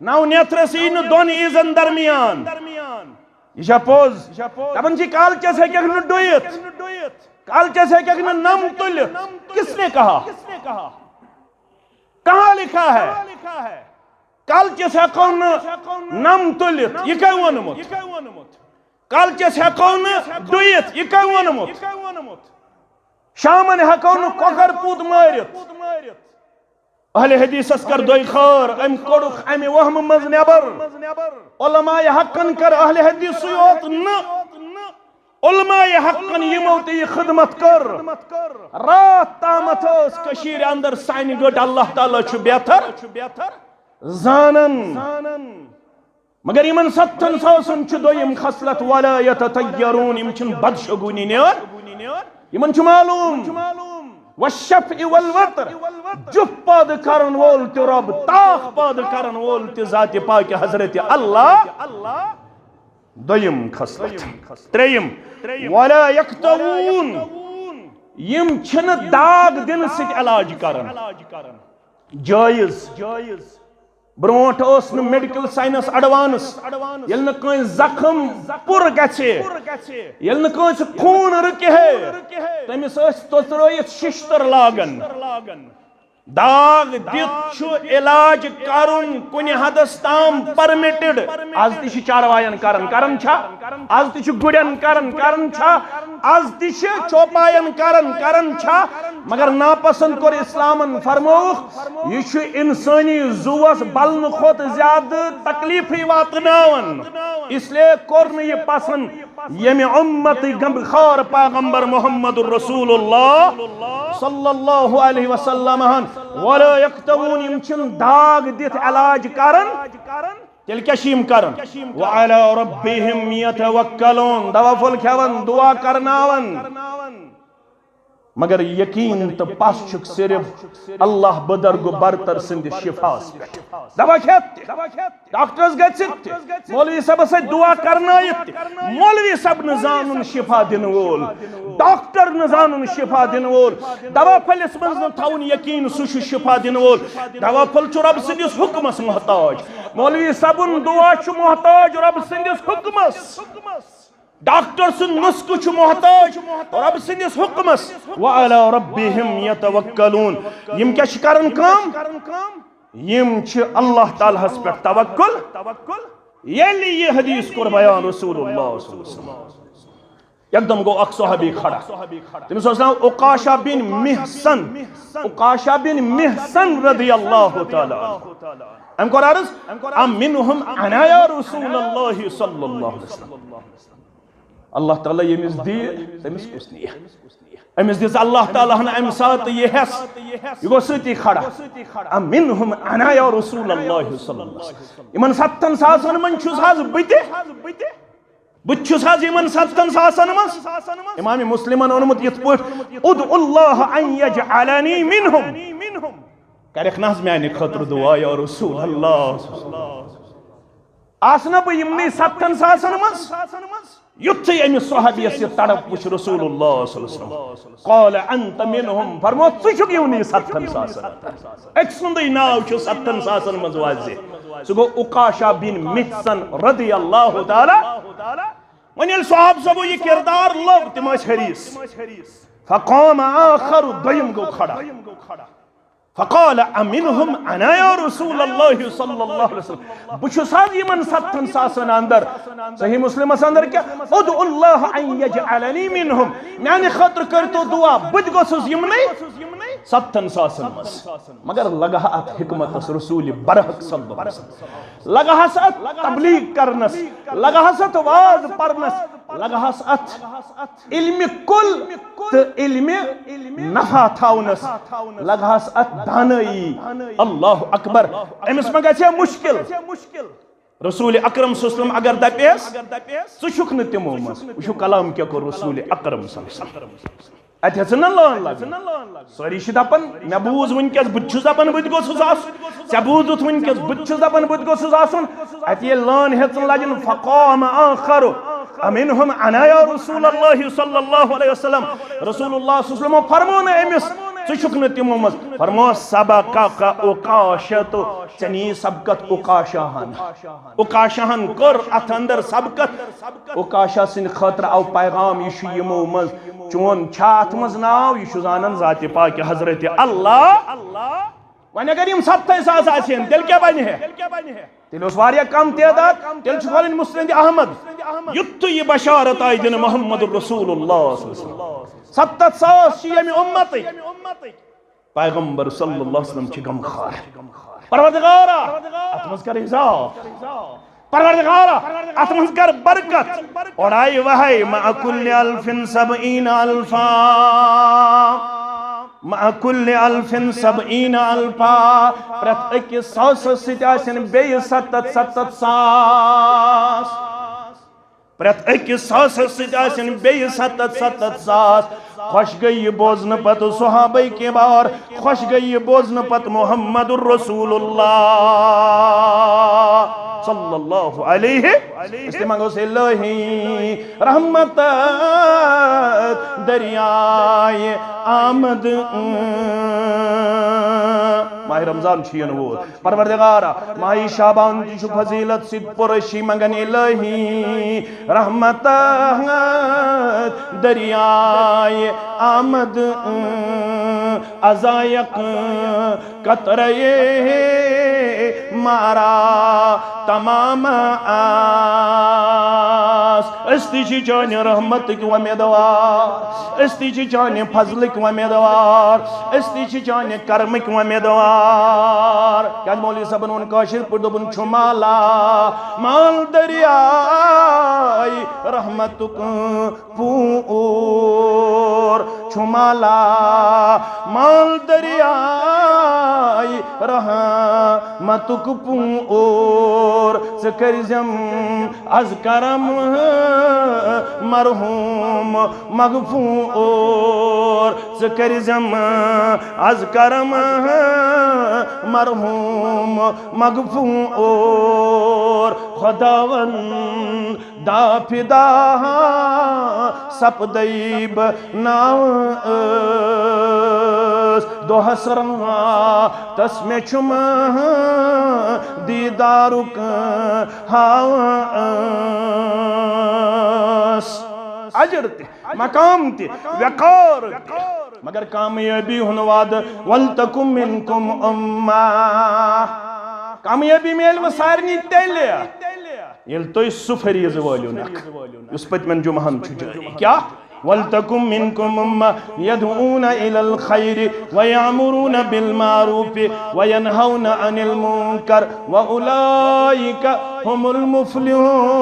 نو نیتھرس یی نہٕ دۄن عیٖزن درمیان۔ یہِ چھا پوٚز؟ دپان چھِ، "کالچس ہیٚککھ نہٕ ڈُیِتھ۔ کالچس ہیٚککھ نہٕ نم تُلِتھ۔" کس نے کہا؟ کہاں لکھا ہے؟ کالچس ہیٚکو نہٕ نم تُلِتھ۔ یہِ کٔمۍ ووٚنمُت؟ کالچس ہیٚکو نہٕ ڈُیِتھ۔ یہِ کٔمۍ ووٚنمُت؟ شامن ہیٚکو نہٕ کۄکر پوٗت مٲرِتھ۔ اہل حدیثس کر دۄے خٲر، أمۍ کوٚڑُکھ امہِ وہمہٕ منٛز نٮ۪بر۔ علماء حقن کر اہل حدیثٕے یوت نہٕ، علماء حقن یِمو تہِ یہِ خدمت کٔر، راتھ تامتھ ٲس کٔشیٖرِ اندر سانہِ گٔٹ اللہ تعالیٰ چھُ بہتر زانان۔ مگر یِمن ستتھن ساسن چھُ دوٚیِم خصلت، ولا یتطیرون، یِم چھِنہٕ بدشگوٗنی نِوان۔ یِمن چھُ معلوم، والشفع والوتر، جُف پٲدٕ کرن وول تہِ رۄب، تاخ پٲدٕ کرن وول تہِ ذاتِ پاکہِ حضرت اللہ۔ دوٚیِم خصلت۔ ترٛیٚیِم، ولا یکتوون، یِم چھِنہٕ داغ دِنہٕ سۭتۍ علاج کران۔ جٲیز۔ برونٛٹھ اوس نہٕ میڈیکل ساینس ایڈوانس۔ ییٚلہِ نہٕ کٲنٛسہِ زخم پُر گژھِ، ییٚلہِ نہٕ کٲنٛسہِ خوٗن رُکہِ ہے، تٔمِس ٲسۍ تۄژرٲیِتھ ششتٕر لاگان۔ داغ دِتھ چھُ علاج کرُن کُنہِ حدس تام پرمٹڈ۔ از تہِ چھِ چارواین کران، کران چھا؟ از تہِ چھِ گُرٮ۪ن کران، کران چھا؟ از تہِ چھِ چوپاین کران، کران چھا؟ مگر ناپسند کوٚر اسلامن، فرمووُکھ، یہِ چھُ انسٲنی زُوس بلنہٕ کھۄتہٕ زیادٕ تکلیفٕے واتناوان۔ اس لیے کوٚر نہٕ یہِ پسند۔ ییٚمہِ اُمتٕکۍ غمخار پیغمبر محمد رسول اللہ صلی اللہ علیہ وسلم ہن، ولا یکتوون، یِم چھِنہٕ داغ دِتھ علاج کران، تیٚلہِ کیٛاہ چھِ یِم کران؟ وعلی ربہم یتوکلون، دوا پھوٚل کھٮ۪وان، دعا کرناوان۔ مگر یقین تہٕ پس چھُکھ صرف اللہ بزرگ برتر سٕنٛدِس شفاہس پٮ۪ٹھ۔ دوا کھٮ۪تھ تہِ، ڈاکٹرس گٔژھِتھ تہِ، مولوی صٲبس سۭتۍ دعا کرنٲیِتھ تہِ، مولوی صٲب نہٕ زانُن شفا دِنہٕ وول، ڈاکٹر نہٕ زانُن شفا دِنہٕ وول، دوا پھٔلِس منٛز نہٕ تھاوُن یقین سُہ چھُ شفا دِنہٕ وول۔ دوا پھوٚل چھُ رۄب سٕنٛدِس حُکمس محتاج، مولوی صٲبُن دعا چھُ محتاج رۄب سٕنٛدِس حُکمس۔ ڈاکٹر سُنٛد نسخہٕ چھُ محتاج رۄب سٕنٛدِس حُکمس۔ وعلی ربہم یتوکلون۔ یِم کیٛاہ چھِ کران کٲم؟ یِم چھِ اللہ تعالیٰ ہس پٮ۪ٹھ توکل۔ ییٚلہِ یہِ حدیث کوٚر بیان رسول اللہ صلی اللہ علیہ وسلم، یکدم گوٚو اکھ صحابی کھڑا۔ تٔمِس اوس ناو عکاشہ بن محصن۔ عکاشہ بن محصن رضی اللہ تعالیٰ عنہ۔ أمۍ کوٚر عرض، "امنہم انا یا رسول اللہ صلی اللہ علیہ وسلم۔" اللہ تعالیٰ ییٚمِس دِیہِ، تٔمِس کُس نِیہِ؟ أمِس دِژ اللہ تعالیٰ ہن اَمہِ ساتہٕ یہِ حٮ۪س، یہِ گوٚو سۭتی کھڑا۔ "امنہم انا یا رسول اللہ صلی اللہ علیہ وسلم۔" یِمن ستتھن ساسن منٛز چھُس حظ بہٕ تہِ؟ بہٕ تہِ چھُس حظ یِمن ستتھن ساسن منٛز؟ امام مسلمن اوٚنمُت یِتھ پٲٹھۍ، "ادعو اللہ ان یجعلنی منہم۔" کرکھ نہ حظ میانہِ خٲطرٕ دعا یا رسول اللہ؟ آسہٕ نا بہٕ یِمنٕے ستتھن ساسن منٛز؟ یُتھُے أمِس صحابیس یہِ تڑپ وٕچھ رسول اللہ صلی اللہ علیہ وسلم، قال انت منہم، فرمو، ژٕ چھُکھ یِمنٕے ستتھن ساسن۔ أکۍ سُنٛدٕے ناو چھُ ستتھن ساسن منٛز واضح۔ سُہ گوٚو عکاشہ بن محصن رضی اللہ تعالیٰ۔ وۄنۍ ییٚلہِ صحابہٕ صٲبو یہِ کردار لوٚب، تِم ٲسۍ حریص۔ فقام آخر، دوٚیِم گوٚو کھڑا۔ فقال امنہم انا یا رسول اللہ صلی اللہ علیہ وسلم، بہٕ چھُس حظ یِمن ستتھن ساسن اندر؟ صحیح مسلمس اندر کیٛاہ؟ ادعو اللہ ان یجعلنی منہم، میانہِ خٲطرٕ کٔرۍتو دعا، بہٕ تہِ گوٚژھُس یِمنٕے ستتھن ساسن منٛز۔ مگر لگہٕ ہا اتھ حکمتس رسول برحق صلی اللہ علیہ وسلم، لگہٕ ہس اتھ تبلیغ کرنس، لگہٕ ہس اتھ واز پرنس، لگہٕ ہس اتھ علم کل تہٕ علم نفع تھاونس، لگہٕ ہس اتھ دانٲیی۔ اللہ اکبر۔ أمِس ما گژھِ ہا مُشکل؟ رسول اکرم صلی اللہ علیہ وسلم اگر دپیس، "ژٕ چھُکھ نہٕ تِمو منٛز"، وٕچھِو کلام کیٛاہ کوٚر رسول اکرم صلی اللہ علیہ وسلم۔ اتہِ ہیٚژٕن نہ لٲن لگٕنۍ۔ سٲری چھِ دپان، "مےٚ بوٗز وٕنکیٚس، بہٕ تہِ چھُس دپان بہٕ تہِ گوٚژھُس آسُن، ژےٚ بوٗزُتھ وٕنکیٚس، بہٕ تہِ چھُس دپان بہٕ تہِ گوٚژھُس آسُن۔" اتہِ ییٚلہِ لٲن ہیٚژٕن لجٕنۍ، فقام آخر امنہم انا یا رسول اللہ صلی اللہ علیہ وسلم۔ رسول اللہ صلی اللہ علیہ وسلم فرمو نہٕ أمِس، "ژٕ چھُکھ نہٕ تِمو منٛز"، فرمو، "سبقک عکاشہ، ژےٚ نِیہِ سبقت عکاشہ ہن۔" عکاشہ ہن کٔر اتھ اندر سبقت۔ عکاشہ سٕنٛدِ خٲطرٕ آو پیغام، یہِ چھُ یِمو منٛز، چون چھا اتھ منٛز ناو؟ یہِ چھُ زانان ذاتِ پاکِ حضرت اللہ۔ وۄنۍ اگر یِم ستتھے ساس آسہِ ہن، تیٚلہِ کیٛاہ بنہِ ہے؟ تیٚلہِ اوس واریاہ کم تعداد، تیٚلہِ چھُ کھولٕنۍ مسند احمد۔ یُتھُے یہِ بشارت آیہِ دِنہٕ محمد رسول اللہ صلی اللہ علیہ وسلم، ستتھ ساس چھِ ییٚمہِ اُمتٕکۍ۔ پیغمبر صلی اللہ علیہ وسلم چھِ غمخار۔ پروردگارا، اتھ منٛز کر اضافہٕ۔ پروردگارا، اتھ منٛز کر برکت۔ اورے وہے مع کل الف سبعین الفا۔ مع کل الف سبعین الفا۔ پرٛٮ۪تھ أکِس ساسس سۭتۍ آسن بیٚیہِ ستتھ ستتھ ساس۔ پرٛٮ۪تھ أکِس ساسس سۭتۍ آسن بیٚیہِ ستتھ ستتھ ساس۔ خۄش گٔے یہِ بوزنہٕ پتہٕ صحابہ کبار، خۄش گٔے یہِ بوزنہٕ پتہٕ محمد رسول اللہ صلی اللہ علیہ۔ أسۍ تہِ منٛگو سا الہی رحمت دریائے آمد۔ ماہ رمضان چھُ یِنہٕ وول۔ پروردگارا، ماہِ شعبان تہِ چھُ فضیلت سۭتۍ پُرشی منگن الہی رحمت دریائے آمد۔ ازایق قطرے مارا تمام أسۍ تہِ چھِ چانہِ رحمتٕکۍ وۄمیدوار، أسۍ تہِ چھِ چانہِ فضلٕکۍ وۄمیدوار، أسۍ تہِ چھِ چانہِ کرمٕکۍ وۄمیدوار۔ کیٛازِ مولوی صٲبن ووٚن کٲشِر پٲٹھۍ، دوٚپُن، چھُ مالا مال دٔریاے رحمتُک پوٗر، چھُ مالا مال دٔریاے رحمتُک پوٗر۔ ژٕ کٔرۍزٮ۪م از کرم مرحوم مغفور، ژٕ کٔرۍزٮ۪م از کرم مرحوم مغفور۔ خداوند دا فدا سپدے بہٕ ناو ٲس، دۄہس راتس مےٚ چھُم دیٖدارُک ہاوس۔ اجر تہِ، مقام تہِ، وقار تہِ، مگر کامیٲبی ہُنٛد وعدٕ۔ ولتکم منکم امہ، کامیٲبی میلہِ وۄنۍ سارنٕے تیٚلہِ، ییٚلہِ تُہۍ سُہ فریضہٕ وٲلِو نکھٕ یُس پٔتمٮ۪ن جمعہن چھُ جٲری۔ کیٛاہ؟ ولتکم منکم امہ یدعون الی الخیر ویأمرون بالمعروف وینہون عن المنکر وأولئک هم المفلحون۔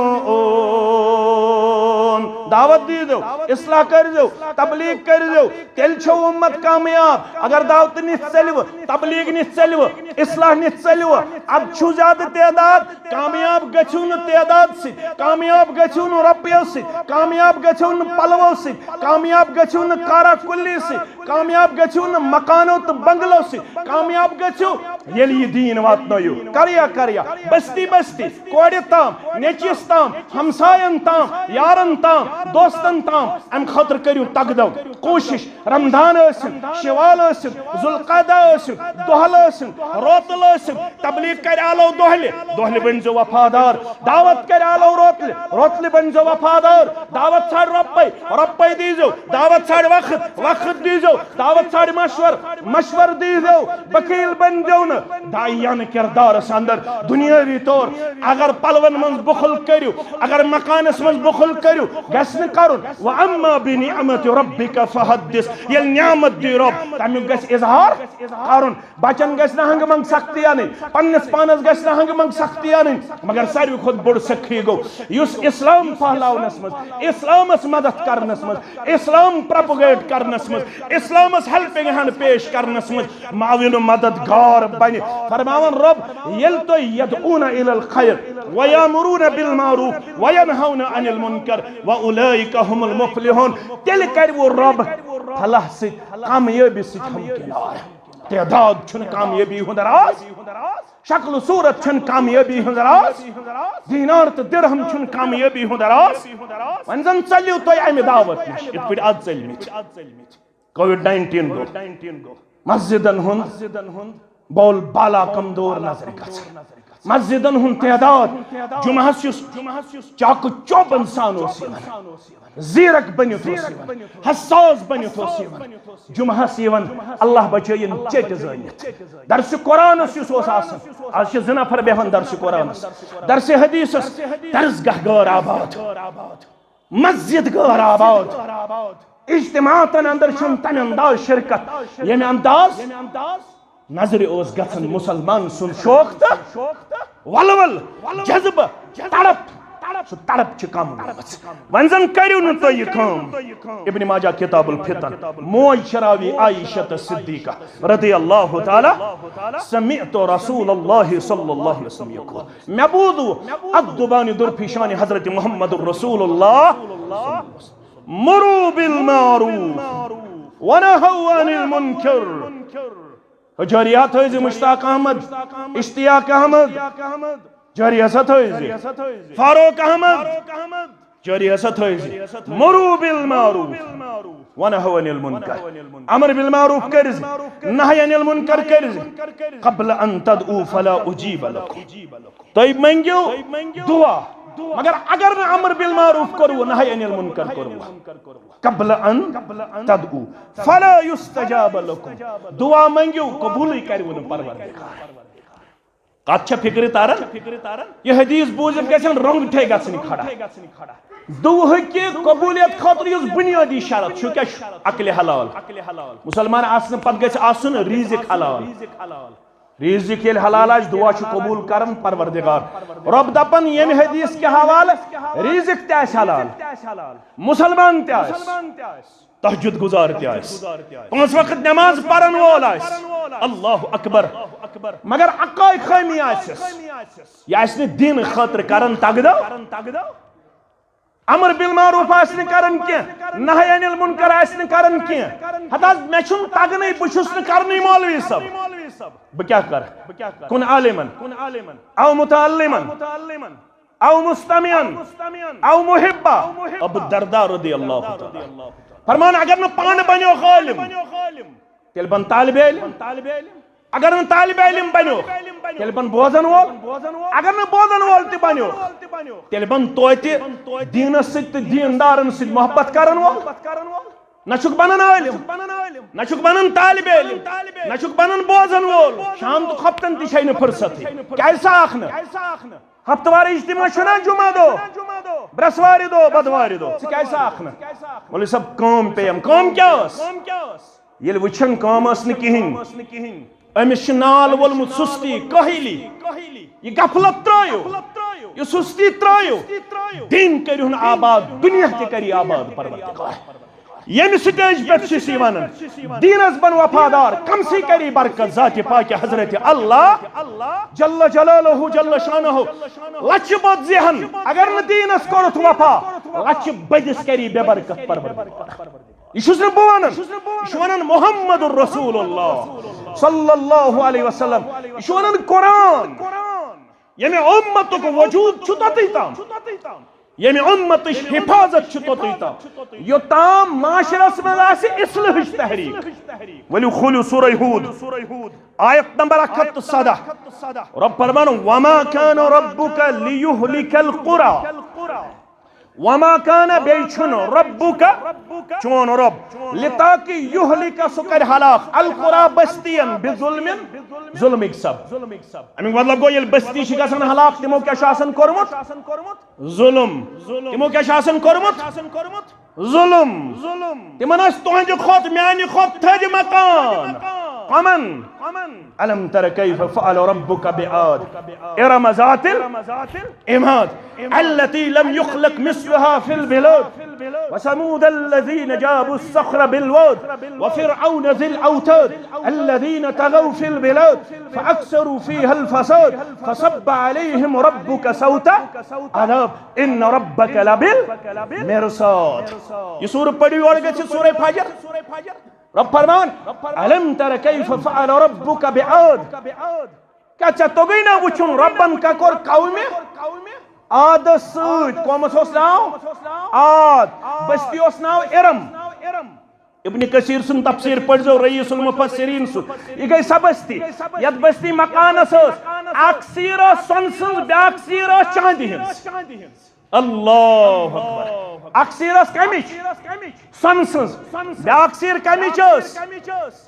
دعوت دیٖزیو، اصلاح کٔرۍزیو، تبلیغ کٔرۍزیو، تیٚلہِ چھو اُمت کامیاب۔ اگر دعوت نِتھ ژٔلِوٕ، تبلیغ نِتھ ژٔلِوٕ، اصلاح نِتھ ژٔلِوٕ، ادٕ چھُ زیادٕ تعداد، کامیاب گٔژھِو نہٕ تعداد سۭتۍ، کامیاب گٔژھِو نہٕ رۄپیو سۭتۍ، کامیاب گٔژھِو نہٕ پلوو سۭتۍ، کامیاب گٔژھِو نہٕ کارا کُلی سۭتۍ، کامیاب گٔژھِو نہٕ مکانو تہٕ بنگلو سۭتۍ، کامیاب گٔژھِو ییٚلہِ یہِ دیٖن واتنٲیِو۔ کریا کریا، بستی بستی، کورِ تام، نیٚچوِس تام، ہمساین تام، یارن تام، دوستن تام، امہِ خٲطرٕ کٔرِو تقدم، کوٗشش۔ رمضان ٲسِن، شوال ٲسِن، ذوالقعدہ ٲسِن، دۄہل ٲسِن، روتل ٲسِن، تبلیغ کرِ آلو دۄہلہِ، دۄہلہِ بٔنۍزیو وفادار، دعوت کرِ آلو روتلہِ، روتلہِ بٔنۍزیو وفادار، دعوت ژھانڈ رۄپے، رۄپے دیٖزیو، دعوت ژھانڈ وقت، وقت دیٖزیو، دعوت ژھانڈ مشور، مشور دیٖزیو، بخیل بٔنۍزیو نہٕ۔ داعیانہٕ کردارس اندر دنیاوی طور اگر پلون منٛز بخل کٔرِو، اگر مکانس منٛز بخل کٔرِو، گژھِ نہٕ کرُن۔ واما بنعمت ربک فحدث، ییٚلہِ نعمت دی رۄب، تمیُک گژھِ اظہار کرُن۔ بچن گژھِ نہٕ ہنگہٕ منگہٕ سختی انٕنۍ، پننِس پانس گژھِ نہٕ ہنگہٕ منگہٕ سختی انٕنۍ۔ مگر ساروی کھۄتہٕ بوٚڑ سخی گوٚو یُس اسلام پھہلاونس منٛز، اسلامس مدد کرنس منٛز، اسلام پروپگیٹ کرنس منٛز، اسلامس ہیلپنگ ہینڈ پیش کرنس منٛز معاون و مددگار بنہِ۔ فرماوان رۄب، ییٚلہِ تُہۍ یدعون الی الخیر ویامرون بالمعروف وینہون عن المنکر واولئک هم المفلحون، تیٚلہِ کرِوٕ رۄب فلاح سۭتۍ، کامیٲبی سۭتۍ ہمکنار۔ تعداد چھُنہٕ کامیٲبی ہُنٛد راز، شکل و صورت چھُنہٕ کامیٲبی ہُنٛد راز، دینار تہٕ درہم چھُنہٕ کامیٲبی ہُنٛد راز۔ وۄنۍ زن ژٔلِو تُہۍ امہِ دعوت نِش، یِتھ پٲٹھۍ از ژٔلمٕتۍ۔ کووڈ نائنٹین گوٚو۔ مسجدن ہُنٛد بول بالا کمزور نظرِ گژھان۔ مسجدن ہُنٛد تعداد، جمعہس یُس چاکہٕ چوبن سان اوس یِوان، زیرک بٔنِتھ اوس یِوان، حساس بٔنِتھ اوس یِوان، جمعہس یِوان، اللہ بچٲیِن، چیٚٹہِ زٲنِتھ۔ درسِ قرآنس یُس اوس آسان، از چھِ زٕ نفر بیٚہوان درسِ قرآنس۔ درسِ حدیثس درسگاہ غٲر آباد۔ مسجد غٲر آباد۔ اجتماعاتن اندر چھُنہٕ تمہِ انداز شرکت، ییٚمہِ انداز نظرِ اوس گژھان مسلمان سُنٛد شوق تہٕ ولول، جذبہٕ، تڑپ۔ سُہ تڑپ چھِ کم گٔمٕژ۔ وۄنۍ زن کٔرِو نہٕ تُہۍ یہِ کٲم۔ ابن ماجہ کتاب الفتن، موج چھِ راوی عائشہ صدیقہ رضی اللہ تعالی، سمعت رسول اللہ صلی اللہ علیہ وسلم یقول۔ مےٚ بوٗز اتھ دُبانہِ درپیشانہِ حضرت محمد رسول اللہ، مروا بالمعروف ونہوا عن المنکر۔ جٲری ہا تھٲیزِ مشتاق احمد، اشتیاق احمد، جٲری ہسا تھٲیزِ فاروق احمد، جٲری ہسا تھٲیزِ۔ مروا بالمعروف ونہوا عن المنکر، امر بالمعروف کٔرزِ، نہی عن المنکر کٔرزِ۔ قبل ان تدعوا فلا اجیب لکم، تُہۍ منٛگِو دعا، مگر اگر نہٕ امر بالمعروف کوٚروٕ، نہی عن المنکر کوٚروٕ، قبل ان تدعوا فلا یستجاب لکم، دعا منٛگِو، قبوٗلٕے کروٕ نہٕ پروردگار۔ کتھ چھا فکرِ تران؟ یہ حدیث بوٗزِتھ گژھن رۄنٛگٹے گژھٕنۍ کھڑا۔ دُعہٕکہِ قبولیت خٲطرٕ یُس بنیٲدی شرط چھُ، کیٛاہ چھُ؟ عقلِ حلال۔ مسلمان آسنہٕ پتہٕ گژھِ آسُن رزق حلال۔ رزق ییٚلہِ حلال آسہِ، دُعا چھُ قبول کران پروردگار۔ رۄب دپان ییٚمہِ حدیث کہِ حوالہٕ، رزق تہِ آسہِ حلال، مسلمان تہِ آسہِ، تہجد گزار تہِ آسہِ، پانٛژھ وقت نماز پرن وول آسہِ، اللہ اکبر، مگر اکٲے خٲمی آسٮ۪س، یہِ آسہِ نہٕ دین خٲطرٕ کران تگدو، امر بالمعروف آسہِ نہٕ کران کینٛہہ، نہی عن المنکر آسہِ نہٕ کران کینٛہہ۔ ہتہٕ حظ، مےٚ چھُنہٕ تگنٕے، بہٕ چھُس نہٕ کرنٕے مولوی صٲب۔ بہٕ کیٛاہ کرٕ؟ کُن عالمن، او متعلمن، او مستمعن، او محبا۔ ابو الدرداء رضی اللہ تعالیٰ فرمان، اگر نہٕ پانہٕ بنیو عالم، تیٚلہِ بن طالب علم۔ اگر نہٕ طالب علم بنیو، تیٚلہِ بن بوزن وول۔ اگر نہٕ بوزن وول تہِ بنیو، تیٚلہِ بن توتہِ دینس سۭتۍ تہٕ دیندارن سۭتۍ محبت کرن وول۔ نہ چھُکھ بنان عٲلِم، نہ چھُکھ بنان طالب علم، نہ چھُکھ بنان بوزن وول۔ شام تہٕ خۄفتن تہِ چھے نہٕ فرصتٕے۔ کیازِ سا آکھ نہٕ؟ ہفتہٕ وار اجتماع چھُنہ جمعہ دۄہ، برٛسوارِ دۄہ، بدوارِ دۄہ، ژٕ کیازِ سا آکھ نہٕ؟ مولوی صٲب، کٲم پیٚیَم۔ کٲم کیٛاہ ٲس؟ ییٚلہِ وٕچھان کٲم ٲس نہٕ کِہیٖنۍ، أمِس چھُ نال وولمُت سُستی، کٲہِلی۔ یہِ غفلت ترٛٲیِو، یہِ سُستی ترٛٲیِو۔ دین کٔرِہُن آباد، دُنیا تہِ کَرِ آباد پروردگار۔ ییٚمہِ سٹیج پٮ۪ٹھ چھِ أسۍ یہِ وَنان، دیٖنَس بَن وفادار، کَمسٕے کَری برکت ذاتِ پاکہِ حضرت اللہ جل جلالہ جل شانہ۔ لَچھِ بوٚد زیہَن، اگر نہٕ دیٖنَس کوٚرُتھ وفا، لَچھِ بٔدِس کَری بے برکت پروردگار۔ یہِ چھُس نہٕ بہٕ وَنان، یہِ چھُ وَنان محمد رسول اللہ صلی اللہ علیہ وسلم۔ یہِ چھُ وَنان قرآن۔ ییٚمہِ اُمتُک وجوٗد چھُ توٚتُے تام، ییٚمہِ اُمتٕچ حفاظت چھِ توٚتُے تام، یوٚتام معاشرس منٛز آسہِ اصلٲحٕچ تحریک۔ ؤلِو کھوٗلِو سورہ ہود، آیت نمبر اکھ ہتھ تہٕ سداہ۔ رۄب فرمان، وما كان ربك ليهلك القرى، وما كان، بیٚیہِ چھُنہٕ، ربك، چون رۄب، لتاکہ، یہلک، سُہ کرِ ہلاک، القرى، بستین، بظلم، ظلمٕکۍ سب۔ امیُک مطلب گوٚو، ییٚلہِ بستی چھِ گژھان ہلاک، تِمو کیٛاہ چھُ آسان کوٚرمُت؟ ظلم۔ تِمو کیٛاہ چھُ آسان کوٚرمُت؟ ظلم۔ تِمن ٲسۍ تُہنٛدِ کھۄتہٕ، میانہِ کھۄتہٕ تھٔدۍ مکان۔ کمن؟ الم تر کیف فعل ربک بعاد ارم ذات العماد التي لم يخلق مثلها في البلاد وثمود الذين جابوا الصخر بالواد وفرعون ذي الاوتاد الذين طغوا في البلاد فاكثروا فيها الفساد فصب عليهم ربك سوط عذاب ان ربك لبالمرصاد۔ یہ سورہ پڑھو، یورٕ گژھِ سورہ فجر۔ رب فرمان، الم تر کیف فعل ربک بعاد۔ کیا ژےٚ توٚگُے نہ وٕچھُن رۄبن کیٛاہ کوٚر قومہِ عادس سۭتۍ؟ قومس اوس ناو عاد، بستی اوس ناو ارم۔ ابن کثیر سُنٛد تفسیر پٔرۍزیو، رئیس المفسرین سُنٛد۔ یہِ گٔے سۄ بستی، یتھ بستی مکانس ٲس اکھ سیٖر ٲس سۄنہٕ سٕنٛز، بیٛاکھ سیٖر ٲس چاندِ ہٕنٛز۔ اللہ اکبر۔ اکھ سیٖر ٲس کمِچ؟ سۄنہٕ سٕنٛز۔ بیٛاکھ سیٖر کمِچ ٲس؟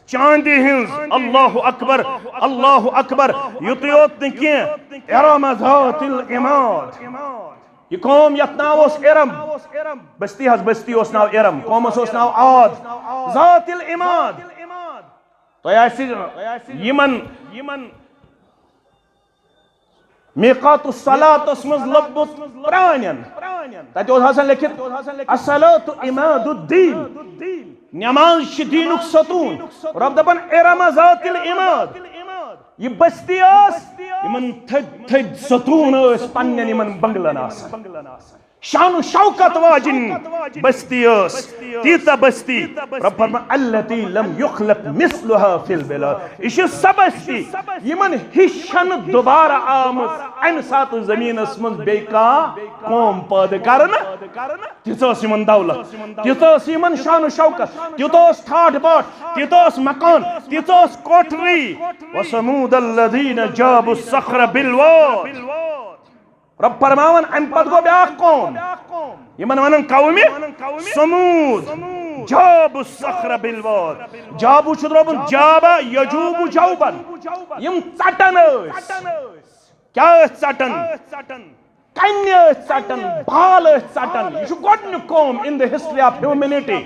چاندِ ہٕنٛز۔ اللہ اکبر، اللہ اکبر۔ یُتُے یوت نہٕ کینٛہہ، ارم ذات العماد۔ یہِ قوم یتھ ناو اوس ارم، بستی حظ، بستی اوس ناو ارم، قومس اوس ناو عاد۔ ذات العماد۔ تۄہہِ آسہِ یِمن میقات الصلاتس منٛز لوٚبمُت پرٛانٮ۪ن۔ تتہِ اوس آسان لیٚکھِتھ، "الصلاة عماد الدین"، نماز چھِ دیٖنُک ستوٗن۔ رۄب دپان، "ارم ذات العماد"۔ یہِ بستی ٲس، یِمن تھٔدۍ تھٔدۍ ستوٗن ٲسۍ پننٮ۪ن یِمن بنگلن آسان۔ شان و شوکت واجن بستی ٲس، تیٖژاہ بستی۔ رب فرمان، "التي لم يخلق مثلها في البلاد"۔ یہِ چھِ سۄ بستی، یِمن ہِش چھَنہٕ دوبارٕ آمٕژ اَمہِ ساتہٕ زٔمیٖنَس منٛز بیٚیہِ کانٛہہ قوم پٲدٕ کرنہٕ۔ تِژھ ٲس یِمن دولت، تیٖژاہ ٲس یِمن شان و شوکت، تیوٗتاہ اوس ٹھاٹھ باٹھ، تیٖژاہ ٲس مکان، تیٖژاہ ٲس کوٹھری۔ "وثمود الذين جابوا الصخر بالواد"۔ رب فرماوان، امہِ پتہٕ گوٚو بیٛاکھ قوم۔ یِمن ونان قومِ ثمود۔ جابوا الصخر بالواد۔ جابوا چھُ درٛامُت جابا یجوب جوبن۔ یِم ژٹان ٲسۍ۔ کیٛاہ ٲسۍ ژٹان؟ کنہِ ٲسۍ ژٹان، بال ٲسۍ ژٹان۔ یہِ چھُ گۄڈٕنیُک قوم in the history of humanity۔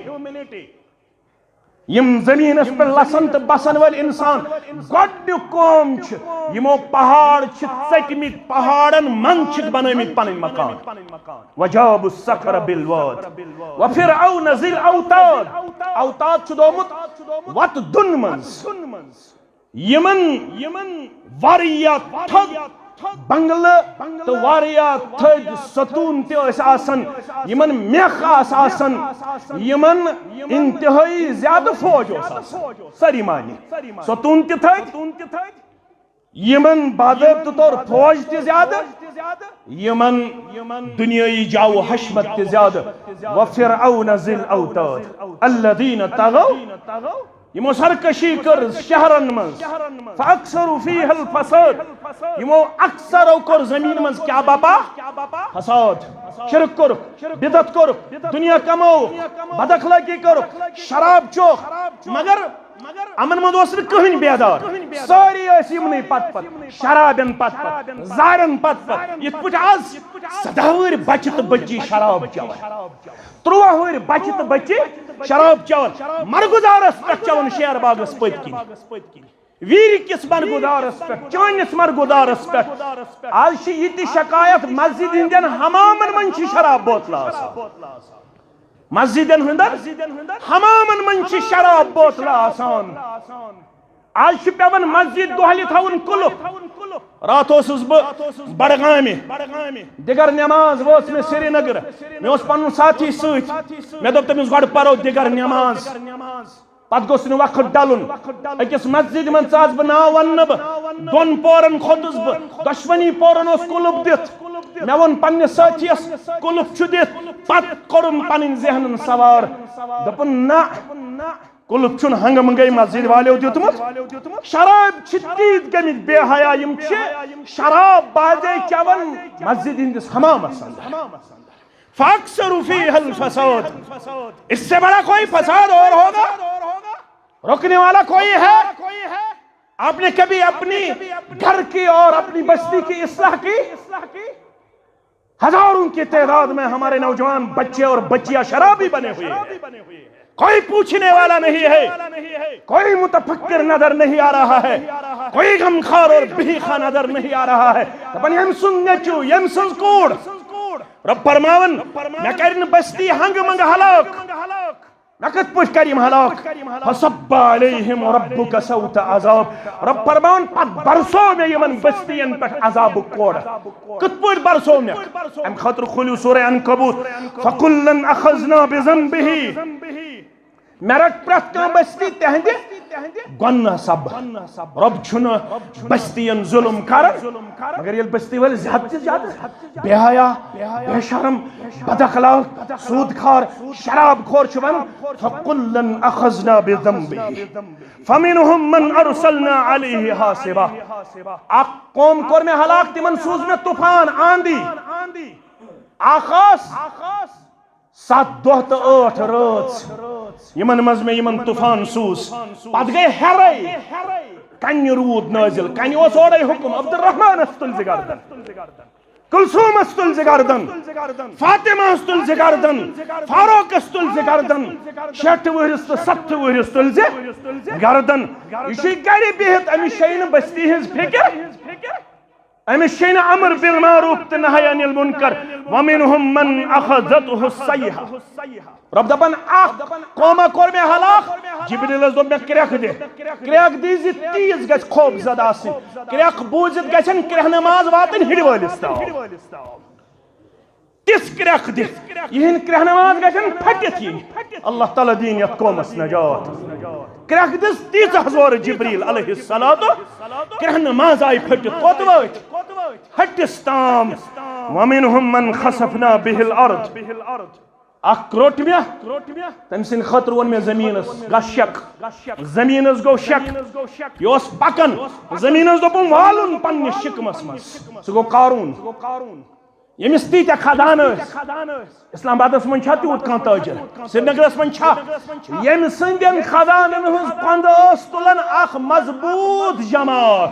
یِم زٔمیٖنَس پٮ۪ٹھ لَسَن تہٕ بَسَن وٲلۍ اِنسان گۄڈٕنیُک قوم چھِ، یِمو پہاڑ چھِ ژٔٹمٕتۍ، پہاڑَن منٛز چھِکھ بَنٲومٕتۍ پَنٕنۍ مکان۔ وَجَابُوا الصَّخْرَ بِالْوَادِ وَفِرْعَوْنَ ذِي الْأَوْتَادِ۔ اوتاد چھُ دومُت وَتہٕ دُن منٛز۔ یِمن، یِمن واریاہ تھٔدۍ بنگلہٕ تہٕ واریاہ تھٔدۍ ستوٗن تہِ ٲسۍ آسان، یِمن میکھ آسہٕ آسان، یِمن انتہٲئی زیادٕ فوج اوس آسان۔ سٲری معنی، ستوٗن تہِ تھٔدۍ، یِمن باضٲبطہٕ طور فوج تہِ زیادٕ، یِمن دُنیٲیی جاہ و حشمت تہِ زیادٕ۔ وَفِرْعَوْنَ ذِي الْأَوْتَادِ الَّذِينَ طَغَوْا۔ یِمو سرکشی کٔر شہرن منٛز۔ فَأَكْثَرُوا فِيهَا الْفَسَادَ۔ یِمو اکثرو کوٚر زمین منٛز کیٛاہ بپا؟ فساد۔ شرک کوٚرُکھ، بدعت کوٚرُکھ، دنیا کمووُکھ، بد اخلٲقی کوٚرُکھ، شراب چوکھ۔ مگر یِمن منٛز اوس نہٕ کٕہٕنۍ بیدار۔ سٲری ٲسۍ یِمنٕے پتہٕ پتہٕ، شرابن پتہٕ پتہٕ، زارن پتہٕ پتہٕ۔ یِتھ پٲٹھۍ آز سداہ وُہٕرۍ بچہِ تہٕ بچی شراب چٮ۪وان۔ تُرٛواہ وُہٕرۍ بچہِ تہٕ بچی شراب چٮ۪وان، مرگُزارس پٮ۪ٹھ چٮ۪وان شیر باغس پٔتۍ کِنۍ۔ ویٖرِ کِس مرگُزارس پٮ۪ٹھ، چٲنِس مرگُزارس پٮ۪ٹھ۔ آز چھِ یہِ تہِ شکایت، مسجد ہٕنٛدٮ۪ن حمامن منٛز چھِ شراب بوتلہٕ آسان۔ مسجدن ہٕنٛدٮ۪ن حمامن منٛز چھِ شراب بوتلہٕ آسان۔ آز چھُ پٮ۪وان مسجد دۄہلہِ تھاوُن قُلُف۔ راتھ اوسُس بہٕ بڈگامہِ۔ دِگر نماز وٲژ مےٚ سرینگر۔ مےٚ اوس پنُن ساتھی سۭتۍ۔ مےٚ دوٚپ تٔمِس، "گۄڈٕ پرو دِگر نماز۔" پتہٕ گوٚژھ نہٕ وقت ڈلُن۔ أکِس مسجدِ منٛز ژاس بہٕ، ناو ونہٕ نہٕ بہٕ۔ دۄن پورن کھوٚتُس بہٕ۔ دۄشوٕنی پورن اوس قُلُف دِتھ۔ مےٚ ووٚن پننِس سٲتھیَس، "قُلُف چھُ دِتھ۔" پتہٕ کوٚرُم پنٕنۍ ذہنن سوار۔ دوٚپُن، "نہ، قُلُف چھُنہٕ ہنگہٕ منگے مسجد والیو دیُتمُت۔ شراب چھِ تیٖتۍ گٔمٕتۍ بے حیا، یِم چھِ شراب بازے چٮ۪وان مسجد ہٕنٛدِس حمامس اندر۔" فَأَكْثَرُوا فِيهَا الْفَسَادَ۔ اس سے بڑا کوئی فساد اور ہوگا؟ روکنے والا کوئی ہے؟ آپ نے کبھی اپنی گھر کی اور اپنی بستی کی اصلاح کی؟ ہزاروں کی تعداد میں ہمارے نوجوان بچے اور بچیاں شرابی بنے ہوئے ہیں۔ کوئی پوچھنے والا نہیں ہے، کوئی متفکر نظر نہیں آ رہا ہے، کوئی غمخوار اور بہیخواہ نظر نہیں آ رہا ہے۔ دپان، یم سُنٛد نیٚچو، یم سٕنٛز کوٗر۔ رب فرماوان، مےٚ کرِ نہٕ بستی ہنگہٕ منگہٕ ہلاک۔ مےٚ کِتھ پٲٹھۍ کرِ یِم ہلاک؟ فَصَبَّ عَلَيْهِمْ رَبُّكَ سَوْطَ عَذَابٍ۔ رب فرماوان، پتہٕ برسو مےٚ یِمن بستین پٮ۪ٹھ عذابُک کوڑ۔ کِتھ پٲٹھۍ برسو مےٚ؟ امہِ خٲطرٕ کھوٗلِو سورہ عنکبوت۔ فَكُلًّا أَخَذْنَا بِذَنبِهِ۔ مےٚ رٹ پرٛٮ۪تھ کانٛہہ بستی تِہنٛدِ گۄناہ سبب۔ رب چھُنہٕ بستین ظلم کران، مگر ییٚلہِ بستی وٲلۍ زیادٕ تہِ زیادٕ بے حیا، بے شرم، بد اخلاق، سود خور، شراب خور چھُ ونان، فَكُلًّا أَخَذْنَا بِذَنبِهِ فَمِنْهُمْ مَنْ أَرْسَلْنَا عَلَيْهِ حَاصِبًا۔ اکھ قوم کوٚر مےٚ ہلاک، تِمن سوٗز مےٚ طوفان، آندھی۔ اکھ ٲس ستھ دۄہ تہٕ ٲٹھ رٲژ، یِمن منٛز مےٚ یِمن طوفان سوٗز۔ پتہٕ گٔے ہیرے، کنہِ روٗد نٲزِل، کنہِ اوس اورے حُکُم، عبدالرحمانس تُلۍ زِ گردن، کلثومس تُلۍ زِ گردن، فاطمہس تُلۍ زِ گردن، فاروقس تُلۍ زِ گردن، شیٹھٕ وُہرِس تہٕ ستتھٕ وُہرِس تُلۍ زِ گردن۔ یہِ چھُے گرِ بِہِتھ، أمِس چھے نہٕ بستی ہٕنٛز فِکر۔ أمِس چھے نہٕ امر بالمعروف تہٕ نہی عن المنکر۔ وَمِنْهُمْ مَنْ أَخَذَتْهُ الصَّيْحَةُ۔ رب دپان، اکھ قوما کوٚر مےٚ ہلاک، جبریلس دوٚپ مےٚ، کرٛٮ۪کھ دِ، کرٛٮ۪کھ دی زِ تیز گژھِ خوف زدہ آسٕنۍ، کرٛٮ۪کھ بوٗزِتھ گژھن کرٛٮ۪ہنہٕ ماز واتٕنۍ ہِڑِ وٲلِس تام۔ تِژھ کرٛٮ۪کھ دِتھ، یِہِنٛدۍ کرٛٮ۪ہنہٕ ماز گژھن پھٔٹِتھ یِنۍ۔ اللہ تعالیٰ دِیِن یَتھ قومس نجات۔ کرٛٮ۪کھ دِژ تیٖژاہ زورٕ جبریل علیہ الصلوۃ، کرٛٮ۪ہنہٕ ماز آیہِ پھٔٹِتھ۔ کوٚت وٲتۍ؟ ہٹِس تام۔ وَمِنْهُمْ مَنْ خَسَفْنَا بِهِ الْأَرْضَ۔ اکھ روٚٹ مےٚ، تٔمۍ سٕنٛدِ خٲطرٕ ووٚن مےٚ زٔمیٖنس، گژھ شک۔ زٔمیٖنس گوٚو شک۔ یہِ اوس پکان، زٔمیٖنس دوٚپُن، والُن پننِس شِکمس منٛز۔ سُہ گوٚو قارون۔ ییٚمِس تیٖتیٛاہ خزانہٕ ٲسۍ۔ اسلام آبادس منٛز چھا تیوٗت کانٛہہ تٲجر؟ سرینگرس منٛز چھا؟ ییٚمہِ سٕنٛدٮ۪ن خزانن ہٕنٛز کۄنٛدٕ ٲس تُلان اکھ مضبوط جماعت۔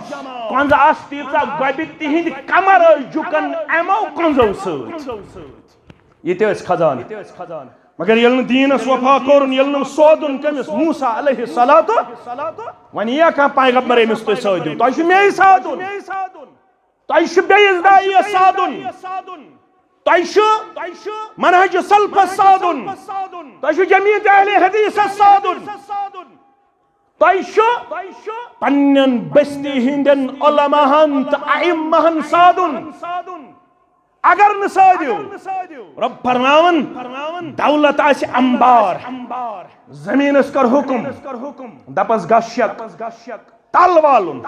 کۄنٛزٕ آسہٕ تیٖژاہ گۄبہِ، تِہنٛدۍ کمر ٲسۍ جُکن امو کۄنٛزو سۭتۍ۔ یہِ تہِ ٲسۍ خزانہٕ۔ مگر ییٚلہِ نہٕ دیٖنس وفا کوٚرُن، ییٚلہِ نہٕ سودُن کٔمِس، موسیٰ علیہ الصلوۃ، وۄنۍ یِیا کانٛہہ پیغمبر أمِس تُہۍ سٲدِو، تۄہہِ چھُ مے سادُن، تۄہہِ چھُ بیٚیِس داعیَس سادُن، تۄہہِ چھُ منہج سلفس سادُن، تۄہہِ چھُ جمعیت اہل حدیثس سادُن، تۄہہِ چھُ پننٮ۪ن بستی ہٕنٛدٮ۪ن علماہن تہٕ ائمہن سادُن۔ اگر نہٕ سٲدِو، رب فرماوان، دولت آسہِ انبار، زمینس کر حکم، دپس گس شک، تل والُن۔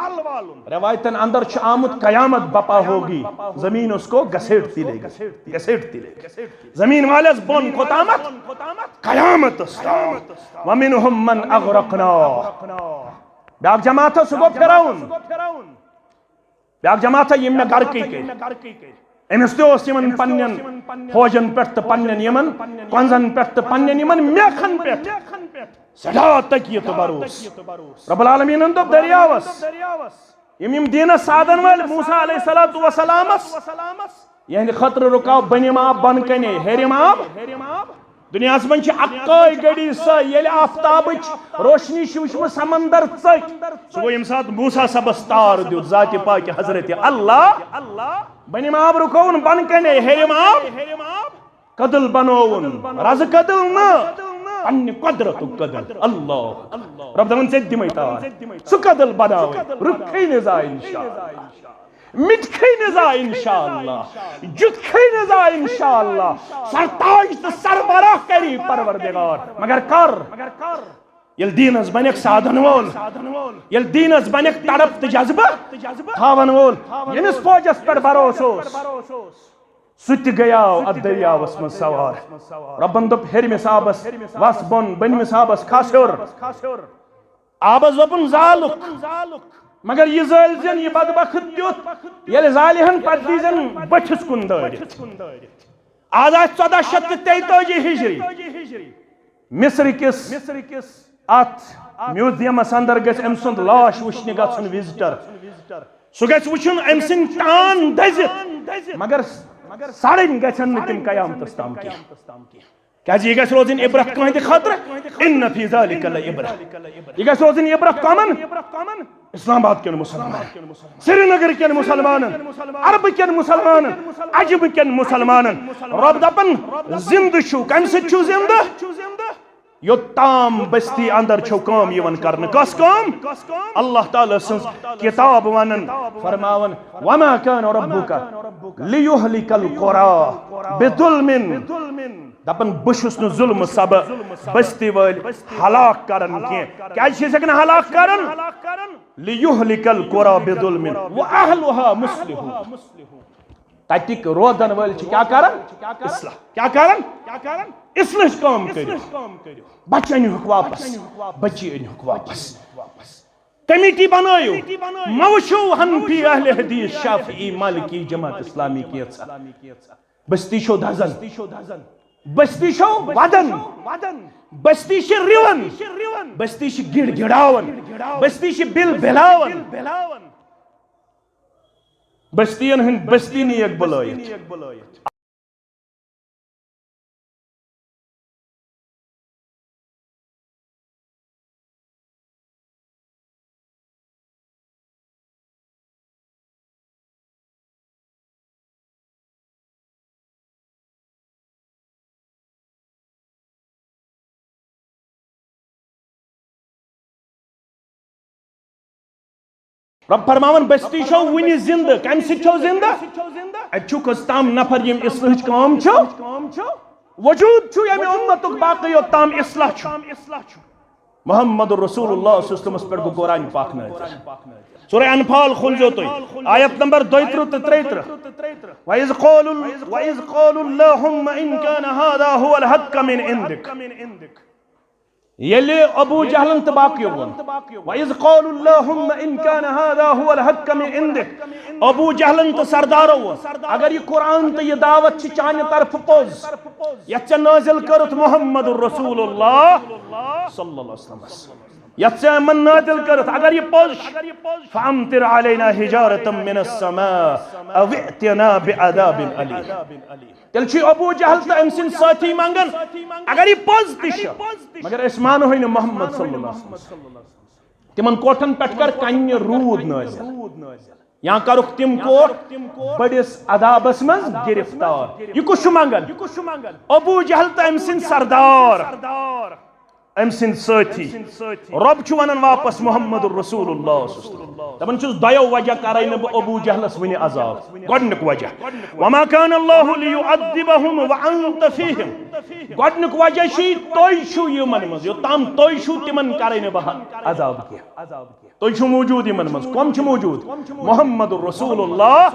روایتن اندر چھُ آمُت، قیامت بپا ہوگی، زمین اس کو گھسیٹتی لے گی، گھسیٹتی لے گی۔ زمین والس بۄن کوتامتھ؟ قیامتس تام۔ ومنهم من اغرقنا۔ بیاکھ جماعت، سُہ گوٚو فرعون۔ بیاکھ جماعتھا یِم مےٚ گرٕکٕے کٔرۍ۔ أمِس تہِ اوس یِمن پننٮ۪ن فوجن پٮ۪ٹھ تہٕ پننٮ۪ن یِمن کۄنٛزن پٮ۪ٹھ تہٕ پننٮ۪ن یِمن میکھن پٮ۪ٹھ سٮ۪ٹھاہ تکیہِ تہٕ بھروسہٕ۔ رب العالمیٖنن دوٚپ دٔریاوس، یِم یِم دیٖنس سادن وٲلۍ موسیٰ علیہ الصلوۃ والسلامس، یِہنٛدِ خٲطرٕ رُکاو بٔنِم آب بۄنہٕ کنے، ہیٚرِم آب۔ دُنیاہس منٛز چھِ اکٲے گٔڑی سۄ، ییٚلہِ آفتابٕچ روشنی چھِ وٕچھمٕژ سمندر ژٔکۍ۔ سُہ گوٚو ییٚمہِ ساتہٕ موسیٰ صٲبس تار دیُت ذاتِ پاکہِ حضرت اللہ۔ بٔنِم آب رُکووُن بۄنہٕ کنے، ہیٚرِم آب کٔدٕل بنووُن۔ رزٕ کٔدٕل نہٕ، پننہِ قۄدرتُک کٔدٕل۔ اللہ اکبر۔ رب دپان، ژےٚ تہِ دِمے تار۔ سُہ کٔدٕل بناوے، رُکھے نہٕ زانٛہہ انشاءاللہ۔ مِٹکھے نہٕ زانٛہہ انشاءاللہ، جُتکھے نہٕ زانٛہہ انشاءاللہ۔ سرتاج تہٕ سربراہ کری پروردگار۔ مگر کر؟ ییٚلہِ دیٖنس بنکھ سادن وول، ییٚلہِ دیٖنس بنکھ تڑپ تہٕ جذبہٕ تھاون وول، ییٚمِس فوجس پٮ۪ٹھ بھروسہٕ اوس، سُہ تہِ گٔیاو اتھ دٔریاوس منٛز سوار۔ رۄبن دوٚپ ہیٚرمِس آبس، وس بۄن، بٔنمِس آبس، کھس ہیوٚر۔ آبس دوٚپُن، زالُکھ۔ مگر یہِ زٲلۍ زٮ۪ن، یہِ بدبخت تیُتھ، ییٚلہِ زالہِ ہن، پتہٕ دیٖزٮ۪ن بٔٹھِس کُن دٲرِتھ۔ آز آسہِ ژۄداہ شیٚتھ تہٕ تیتٲجی ہجری۔ مصر کِس اتھ میوزیمس اندر گژھِ أمۍ سُنٛد لاش وٕچھنہِ گژھُن وزٹر۔ سُہ گژھِ وٕچھُن أمۍ سٕنٛدۍ ٹان دٔزِتھ، مگر سڑٕنۍ گژھن نہٕ تِم قیامتس تام کینٛہہ۔ کیازِ یہِ گژھِ روزٕنۍ عبرت کٲنٛہہِ تہِ خٲطرٕ۔ ان فی ذلک لعبرہ۔ یہِ گژھِ روزٕنۍ عبرت کمن؟ اسلام آباد کٮ۪ن مسلمانن، سرینگر کٮ۪ن مسلمانن، عربہٕ کٮ۪ن مسلمانن، عجمہٕ کٮ۪ن مسلمانن۔ رب دپان، زندٕ چھُو، کمہِ سۭتۍ چھُو زندٕ؟ یوٚتام بستی اندر چھو کٲم یِوان کرنہٕ۔ کۄس کٲم؟ اللہ تعالیٰ سٕنٛز کتاب ونان، فرماوان، وما كان ربك ليهلك القرى بظلم۔ دپان، بہٕ چھُس نہٕ ظلمہٕ سبہٕ بستی وٲلۍ ہلاک کران کینٛہہ۔ کیازِ چھِ أسۍ ہٮ۪کان ہلاک کران؟ ليهلك القرى بظلم وأهلها مصلحون۔ تتِکۍ روزن وٲلۍ چھِ کیٛاہ کران؟ اصلاح۔ کیٛاہ کران؟ اصلاحٕچ کٲم کٔرِو۔ بچہِ أنِہُکھ واپس، بچی أنِہُکھ واپس۔ کمیٹی بنٲیِو، مہ وٕچھِو حنفی، اہل حدیث، شافعی، مالکی، جماعت اسلامی کینٛژھا۔ بستی چھو دزان، بستی چھو ودان، بستی چھِ رِوان، بستی چھِ گِڑ گِڑاوان، بستی چھِ بِل بِلاوان۔ بستین ہٕنٛدۍ بستی نیک بلٲیِتھ۔ رب فرماوان، بستی چھو وُنہِ زندٕ۔ کمہِ سۭتۍ چھو زندٕ؟ اتہِ چھُ کٔژ تام نفر، یِم اصلاحٕچ کٲم چھِ۔ وجود چھُ ییٚمہِ اُمتُک باقٕے یوٚت تام اصلاح چھُ۔ محمد رسول اللہ صلی اللہ علیہ وسلمس پٮ۪ٹھ گوٚو قرآن پاک نازل۔ سورہ انفال کھولزیو تُہۍ، آیت نمبر دۄیہِ ترٕٛہ تہٕ ترٛیہِ ترٕٛہ۔ وَإِذْ قَالُوا، وَإِذْ قَالُوا اللَّهُمَّ إِنْ كَانَ هَذَا هُوَ الْحَقَّ مِنْ عِنْدِكَ۔ ییٚلہِ ابو جہلن تہٕ باقیو ووٚن، وَإِذْ قَالُوا اللَّهُمَّ إِنْ كَانَ هَذَا هُوَ الْحَقَّ مِنْ عِنْدِكَ، ابو جہلن تہٕ سردارو ووٚن، اگر یہِ قرآن تہٕ یہِ دعوت چھِ چانہِ طرفہٕ پوٚز، یتھ ژےٚ نٲزِل کٔرٕتھ محمد رسول اللہ صلی اللہ علیہ وسلمس، یتھ ژےٚ یِمن نازل کٔرتھ، اگر یہِ پوٚز چھُ، فامطر علینا حجارة من السماء او ائتنا بعذاب الیم۔ تیٚلہِ چھُ ابو جہل تہٕ أمۍ سٕنٛدۍ سٲتھی منگان، اگر یہِ پوٚز تہِ چھُ، مگر أسۍ مانہوے نہٕ محمد صلی اللہ علیہ وسلم۔ تِمن کوٹھن پٮ۪ٹھ کر کنہِ روٗد نٲزِل، یا کرُکھ تِم کوٹھ بٔڑِس عذابس منٛز گرفتار۔ یہِ کُس چھُ منگان؟ ابو جہل تہٕ أمۍ سٕنٛدۍ سردار، أمۍ سٕنٛدۍ سٲتھی۔ رۄب چھُ ونان واپس محمد رسول اللہ صلی اللہ علیہ وسلم۔ دپان چھُس، دۄیو وجہ کرے نہٕ بہٕ ابو جہلس وُنہِ عذاب۔ گۄڈنیُک وجہ، وما كان الله ليعذبهم وأنت فيهم۔ گۄڈنیُک وجہ چھُ یہِ، تُہۍ چھِو یِمن منٛز، یوٚتام تُہۍ چھِو تِمن کرے نہٕ بہٕ عذاب کینٛہہ۔ تُہۍ چھِو موجود یِمن منٛز۔ کم چھِ موجود؟ محمد رسول اللہ۔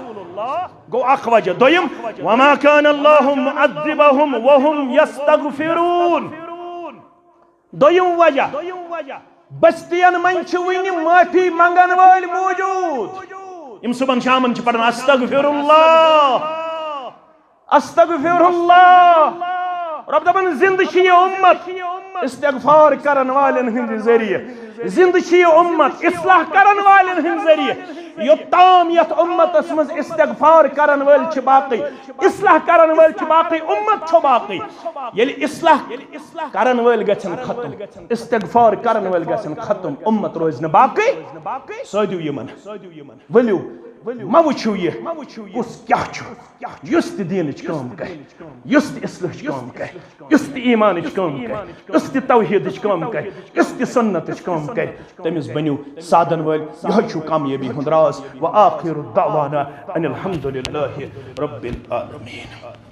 گوٚو اکھ وجہ۔ دوٚیِم، وما كان الله معذبهم وهم يستغفرون۔ دوٚیِم وجہ، بستین منٛز چھِ وٕنہِ معٲفی منگن وٲلۍ موجود۔ یِم صبحن شامن چھِ پران استغفر اللہ، استغفر اللہ۔ رۄب دپان، زندٕ چھِ یہِ اُمت استغفار کرن والٮ۪ن ہٕنٛدِ ذٔریعہٕ، زندٕ چھِ یہِ اُمت اصلاح کرن والٮ۪ن ہٕنٛدِ ذٔریعہٕ۔ یوٚتام یتھ اُمتس منٛز استغفار کرن وٲلۍ چھِ باقٕے، اصلاح کرن وٲلۍ چھِ باقٕے، اُمت چھُ باقٕے۔ ییٚلہِ اصلاح کرن وٲلۍ گژھن ختم، استغفار کرن وٲلۍ گژھن ختم، اُمت روزِ نہٕ باقٕے۔ سٲدِو یِمن، ؤلِو، مہ وٕچھِو یہِ کُس کیٛاہ چھُ، یُس تہِ دیٖنٕچ کٲم کرِ، یُس تہِ اصلٲحٕچ کٲم کرِ، یُس تہِ ایٖمانٕچ کٲم کرِ، یُس تہِ توحیٖدٕچ کٲم کرِ، یُس تہِ سُنتٕچ کٲم کرِ، تٔمِس بٔنِو سادن وٲلۍ۔ یِہوٚے چھُ کامیٲبی ہُنٛد راز۔ وآخر دعوانا ان الحمد للہ رب العالمین۔